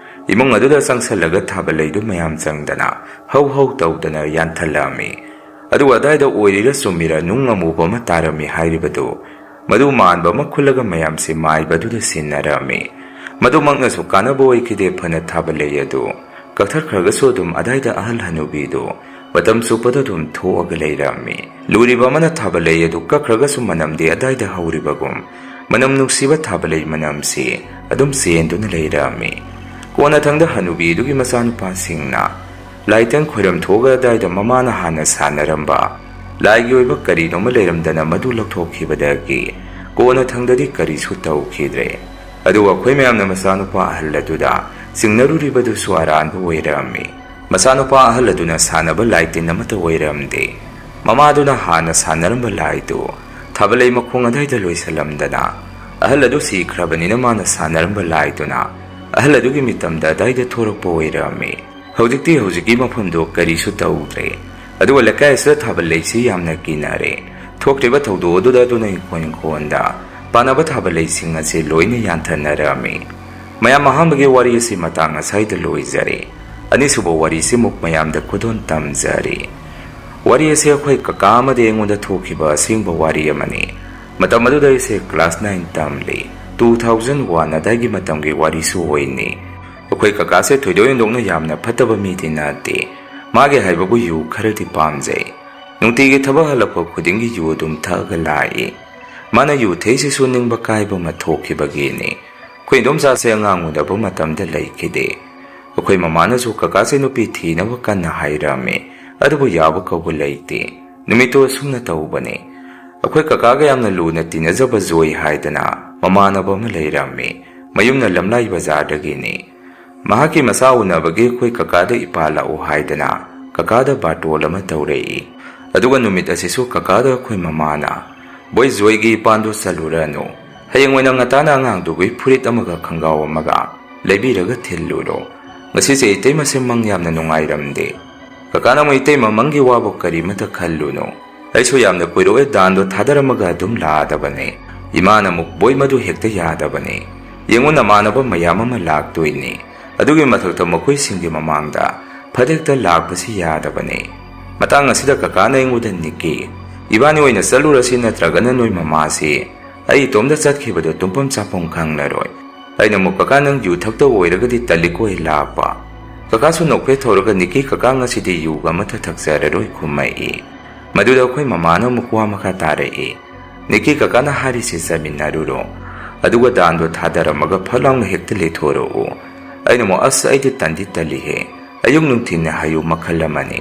ꯏꯃꯨꯡ ꯑꯗꯨꯗ ꯆꯪꯁꯜꯂꯒ ꯊꯥꯕꯂꯩꯗꯨ ꯃꯌꯥꯝ ꯆꯪꯗꯅ ꯍꯧ ꯍꯧ ꯇꯧꯗꯅ ꯌꯥꯟꯊꯠꯂꯝꯃꯤ꯫ ꯑꯗꯨꯒ ꯑꯗꯥꯏꯗ ꯑꯣꯏꯔꯤꯔ ꯆꯨꯝꯃꯤꯔ ꯅꯨꯡ ꯑꯃꯨꯕ ꯑꯃ ꯇꯥꯔꯝꯃꯤ ꯍꯥꯏꯔꯤꯕꯗꯨ, ꯃꯗꯨ ꯃꯥꯟꯕ ꯑꯃ ꯈꯨꯜꯂꯒ ꯃꯌꯥꯝꯁꯤ ꯃꯥꯏꯕꯗꯨꯗ ꯁꯤꯟꯅꯔꯝꯃꯤ꯫ ꯃꯗꯨꯃꯛꯅꯁꯨ ꯀꯥꯟꯅꯕ ꯑꯣꯏꯈꯤꯗꯦ꯫ ꯐꯅ ꯊꯥꯕ ꯂꯩ ꯑꯗꯨ ꯀꯛꯊꯠꯈ꯭ꯔꯒꯁꯨ ꯑꯗꯨꯝ ꯑꯗꯥꯏꯗ ꯑꯍꯜ ꯍꯅꯨꯕꯤꯗꯨ ꯃꯇꯝ ꯆꯨꯞꯄꯗ ꯑꯗꯨꯝ ꯊꯣꯛꯑꯒ ꯂꯩꯔꯝꯃꯤ꯫ ꯂꯨꯔꯤꯕ ꯑꯃꯅ ꯊꯥꯕ ꯂꯩ ꯑꯗꯨ ꯀꯛꯈ꯭ꯔꯒꯁꯨ ꯃꯅꯝꯗꯤ ꯑꯗꯥꯏꯗ ꯍꯧꯔꯤꯕꯒꯨꯝ, ꯃꯅꯝ ꯅꯨꯡꯁꯤꯕ ꯊꯥꯕ ꯂꯩ ꯃꯅꯝꯁꯤ ꯑꯗꯨꯝ ꯆꯦꯟꯗꯨꯅ ꯂꯩꯔꯝꯃꯤ꯫ ꯀꯣꯟꯅꯊꯪꯗ ꯍꯅꯨꯕꯤ ꯑꯗꯨꯒꯤ ꯃꯆꯥꯅꯨꯄꯥꯁꯤꯡꯅ ꯂꯥꯏ ꯇꯤꯟ ꯈꯣꯏꯔꯝ ꯊꯣꯛꯑꯒ ꯑꯗꯥꯏꯗ ꯃꯃꯥꯅ ꯍꯥꯟꯅ ꯁꯥꯟꯅꯔꯝꯕ ꯂꯥꯏꯒꯤ ꯑꯣꯏꯕ ꯀꯔꯤꯅꯣꯃ ꯂꯩꯔꯝꯗꯅ ꯃꯗꯨ ꯂꯧꯊꯣꯛꯈꯤꯕꯗꯒꯤ ꯀꯣꯟꯅꯊꯪꯗꯗꯤ ꯀꯔꯤꯁꯨ ꯇꯧꯈꯤꯗ꯭ꯔꯦ꯫ ꯑꯗꯨꯒ ꯑꯩꯈꯣꯏ ꯃꯌꯥꯝꯅ ꯃꯆꯥꯅꯨꯄꯥ ꯑꯍꯜ ꯑꯗꯨꯗ ꯆꯤꯡꯅꯔꯨꯔꯤꯕꯗꯨꯁꯨ ꯑꯔꯥꯟꯕ ꯑꯣꯏꯔꯝꯃꯤ꯫ ꯃꯆꯥꯅꯨꯄꯥ ꯑꯍꯜ ꯑꯗꯨꯅ ꯁꯥꯟꯅꯕ ꯂꯥꯏ ꯇꯤꯟ ꯑꯃꯠꯇ ꯑꯣꯏꯔꯝꯗꯦ꯫ ꯃꯃꯥꯗꯨꯅ ꯍꯥꯟꯅ ꯁꯥꯟꯅꯔꯝꯕ ꯂꯥꯏꯗꯨ ꯊꯥꯕꯂꯩ ꯃꯈꯣꯡ ꯑꯗꯥꯏꯗ ꯂꯣꯏꯁꯤꯜꯂꯝꯗꯅ, ꯑꯍꯜ ꯑꯗꯨ ꯁꯤꯈ꯭ꯔꯕꯅꯤꯅ ꯃꯥꯅ ꯁꯥꯟꯅꯔꯝꯕ ꯂꯥꯏꯗꯨꯅ ꯑꯍꯜ ꯑꯗꯨꯒꯤ ꯃꯤꯇꯝꯗ ꯑꯗꯥꯏꯗ ꯊꯣꯔꯛꯄ ꯑꯣꯏꯔꯝꯃꯤ꯫ ꯍꯧꯖꯤꯛꯇꯤ ꯍꯧꯖꯤꯛꯀꯤ ꯃꯐꯝꯗꯨ ꯀꯔꯤꯁꯨ ꯇꯧꯗ꯭ꯔꯦ꯫ ꯑꯗꯨꯒ ꯂꯩꯀꯥꯏ ꯑꯁꯤꯗ ꯊꯥꯕꯜ ꯂꯩꯁꯤ ꯌꯥꯝꯅ ꯀꯤꯅꯔꯦ꯫ ꯊꯣꯛꯈ꯭ꯔꯤꯕ ꯊꯧꯗꯣꯛ ꯑꯗꯨꯗ ꯑꯗꯨꯅ ꯏꯪꯈꯣꯜ ꯏꯪꯈꯣꯜꯗ ꯄꯥꯟꯅꯕ ꯊꯥꯕꯜ ꯂꯩꯁꯤꯡ ꯑꯁꯤ ꯂꯣꯏꯅ ꯌꯥꯟꯊꯅꯔꯝꯃꯤ꯫ ꯃꯌꯥꯝ, ꯑꯍꯥꯟꯕꯒꯤ ꯋꯥꯔꯤ ꯑꯁꯤ ꯃꯇꯥꯡ ꯑꯁꯥꯏꯗ ꯂꯣꯏꯖꯔꯦ꯫ ꯑꯅꯤꯁꯨꯕ ꯋꯥꯔꯤꯁꯤꯃꯨꯛ ꯃꯌꯥꯝꯗ ꯈꯨꯗꯣꯜ ꯇꯝꯖꯔꯤ꯫ ꯋꯥꯔꯤ ꯑꯁꯤ ꯑꯩꯈꯣꯏ ꯀꯀꯥ ꯑꯃꯗꯤ ꯑꯩꯉꯣꯟꯗ ꯊꯣꯛꯈꯤꯕ ꯑꯁꯦꯡꯕ ꯋꯥꯔꯤ ꯑꯃꯅꯤ꯫ ꯃꯇꯝ ꯑꯗꯨꯗ ꯑꯩꯁꯦ class nine ꯇꯝꯂꯤ꯫ Two thousand one ꯑꯗꯥꯏꯒꯤ ꯃꯇꯝꯒꯤ ꯋꯥꯔꯤꯁꯨ ꯑꯣꯏꯅꯤ꯫ ꯑꯩꯈꯣꯏ ꯀꯀꯥꯁꯦ ꯊꯣꯏꯗꯣꯛ ꯍꯦꯟꯗꯣꯛꯅ ꯌꯥꯝꯅ ꯐꯠꯇꯕ ꯃꯤꯗꯤ ꯅꯠꯇꯦ꯫ ꯃꯥꯒꯤ ꯍꯥꯏꯕꯕꯨ ꯌꯨ ꯈꯔꯗꯤ ꯄꯥꯝꯖꯩ꯫ ꯅꯨꯡꯇꯤꯒꯤ ꯊꯕꯛ ꯍꯜꯂꯛꯄ ꯈꯨꯗꯤꯡꯒꯤ ꯌꯨ ꯑꯗꯨꯝ ꯊꯛꯑꯒ ꯂꯥꯛꯏ꯫ ꯃꯥꯅ ꯌꯨ ꯊꯛꯏꯁꯤꯁꯨ ꯅꯤꯡꯕ ꯀꯥꯏꯕ ꯑꯃ ꯊꯣꯛꯈꯤꯕꯒꯤꯅꯤ꯫ ꯑꯩꯈꯣꯏ ꯏꯗꯣꯝꯆꯥꯁꯦ ꯑꯉꯥꯡ ꯎꯅꯕ ꯃꯇꯝꯗ ꯂꯩꯈꯤꯗꯦ꯫ ꯑꯩꯈꯣꯏ ꯃꯃꯥꯅꯁꯨ ꯀꯀꯥꯁꯦ ꯅꯨꯄꯤ ꯊꯤꯅꯕ ꯀꯟꯅ ꯍꯥꯏꯔꯝꯃꯤ, ꯑꯗꯨꯕꯨ ꯌꯥꯕ ꯀꯧꯕ ꯂꯩꯇꯦ꯫ ꯅꯨꯃꯤꯠꯇꯨ ꯑꯁꯨꯝꯅ ꯇꯧꯕꯅꯤ꯫ ꯑꯩꯈꯣꯏ ꯀꯀꯥꯒ ꯌꯥꯝꯅ ꯂꯨꯅ ꯇꯤꯟꯅꯖꯕ ꯖꯣꯏ ꯍꯥꯏꯗꯅ ꯃꯃꯥꯟꯅꯕ ꯑꯃ ꯂꯩꯔꯝꯃꯤ꯫ ꯃꯌꯨꯝꯅ ꯂꯝꯂꯥꯏ ꯕꯖꯥꯔꯗꯒꯤꯅꯤ꯫ ꯃꯍꯥꯛꯀꯤ ꯃꯆꯥ ꯎꯅꯕꯒꯤ ꯑꯩꯈꯣꯏ ꯀꯀꯥꯗ ꯏꯄꯥ ꯂꯥꯛꯎ ꯍꯥꯏꯗꯅ ꯀꯀꯥꯗ ꯕꯥꯔꯇꯣꯟ ꯑꯃ ꯇꯧꯔꯛꯏ꯫ ꯑꯗꯨꯒ ꯅꯨꯃꯤꯠ ꯑꯁꯤꯁꯨ ꯀꯀꯥꯗ ꯑꯩꯈꯣꯏ ꯃꯃꯥꯅ, "ꯕꯣꯏ ꯖꯣꯏꯒꯤ ꯏꯄꯥꯟꯗꯣ ꯆꯠꯂꯨꯔꯅꯨ꯫ ꯍꯌꯦꯡ ꯑꯣꯏꯅ ꯉꯟꯇꯥꯅ ꯑꯉꯥꯡꯗꯨꯒꯤ ꯐꯨꯔꯤꯠ ꯑꯃꯒ ꯈꯪꯒꯥꯎ ꯑꯃꯒ ꯂꯩꯕꯤꯔꯒ ꯊꯤꯜꯂꯨꯔꯣ꯫ ꯉꯁꯤꯁꯦ ꯏꯇꯩꯃꯁꯦ ꯃꯪ ꯌꯥꯝꯅ ꯅꯨꯡꯉꯥꯏꯔꯝꯗꯦ꯫" ꯀꯀꯥꯅ ꯑꯃꯨꯛ, "ꯏꯇꯩꯃ ꯃꯪꯒꯤ ꯋꯥꯕꯨ ꯀꯔꯤꯃꯇ ꯈꯜꯂꯨꯅꯨ꯫ ꯑꯩꯁꯨ ꯌꯥꯝꯅ ꯀꯨꯏꯔꯛꯑꯣꯏ ꯗꯥꯟꯗꯣ ꯊꯥꯗꯔꯝꯃꯒ ꯑꯗꯨꯝ ꯂꯥꯛꯑꯗꯕꯅꯦ꯫ ꯏꯃꯥꯅ ꯑꯃꯨꯛ, 'ꯕꯣꯏ, ꯃꯗꯨ ꯍꯦꯛꯇ ꯌꯥꯗꯕꯅꯦ꯫ ꯌꯦꯡꯉꯨ, ꯅꯃꯥꯟꯅꯕ ꯃꯌꯥꯝ ꯑꯃ ꯂꯥꯛꯇꯣꯏꯅꯤ꯫ ꯑꯗꯨꯒꯤ ꯃꯊꯛꯇ ꯃꯈꯣꯏꯁꯤꯡꯒꯤ ꯃꯃꯥꯡꯗ ꯐꯠ ꯍꯦꯛꯇ ꯂꯥꯛꯄꯁꯤ ꯌꯥꯗꯕꯅꯦ꯫ ꯃꯇꯥꯡ ꯑꯁꯤꯗ ꯀꯀꯥꯅ ꯑꯩꯉꯣꯟꯗ, 'ꯅꯤꯛꯀꯤ, ꯏꯕꯥꯅꯤ ꯑꯣꯏꯅ ꯆꯠꯂꯨꯔꯁꯤ, ꯅꯠꯇ꯭ꯔꯒꯅ ꯅꯣꯏ ꯃꯃꯥꯁꯤ ꯑꯩ ꯏꯇꯣꯝꯗ ꯆꯠꯈꯤꯕꯗꯣ ꯇꯨꯝꯐꯝ ꯆꯥꯐꯝ ꯈꯪꯂꯔꯣꯏ꯫ ꯑꯩꯅ ꯑꯃꯨꯛ, "ꯀꯀꯥ, ꯅꯪ ꯌꯨ ꯊꯛꯇ ꯑꯣꯏꯔꯒꯗꯤ ꯇꯜꯂꯤꯀꯣ ꯑꯩ ꯂꯥꯛꯄ?" ꯀꯀꯥꯁꯨ ꯅꯣꯛꯐꯦꯠ ꯊꯧꯔꯒ, "ꯅꯤꯀꯤ ꯀꯀꯥ, ꯉꯁꯤꯗꯤ ꯌꯨꯒ ꯑꯃꯠꯇ ꯊꯛꯆꯔꯔꯣꯏ" ꯈꯨꯝꯃꯛꯏ꯫ ꯃꯗꯨꯗ ꯑꯩꯈꯣꯏ ꯃꯃꯥꯅ ꯑꯃꯨꯛ ꯋꯥ ꯃꯈꯥ ꯇꯥꯔꯛꯏ, "ꯅꯤꯀꯤ ꯀꯀꯥꯅ ꯍꯥꯏꯔꯤꯁꯦ ꯆꯥꯃꯤꯟꯅꯔꯨꯔꯣ, ꯑꯗꯨꯒ ꯗꯥꯟꯗꯣ ꯊꯥꯗꯔꯝꯃꯒ ꯐꯠ ꯂꯥꯎꯅ ꯍꯦꯛꯇ ꯂꯩꯊꯣꯔꯛꯎ"꯫ ꯑꯩꯅ ꯑꯃꯨꯛ, "ꯑꯁ, ꯑꯩꯗꯤ ꯇꯟꯗꯤ ꯇꯜꯂꯤꯍꯦ, ꯑꯌꯨꯛ ꯅꯨꯡꯊꯤꯟꯅ ꯍꯥꯏꯌꯨ ꯃꯈꯜ ꯑꯃꯅꯤ"꯫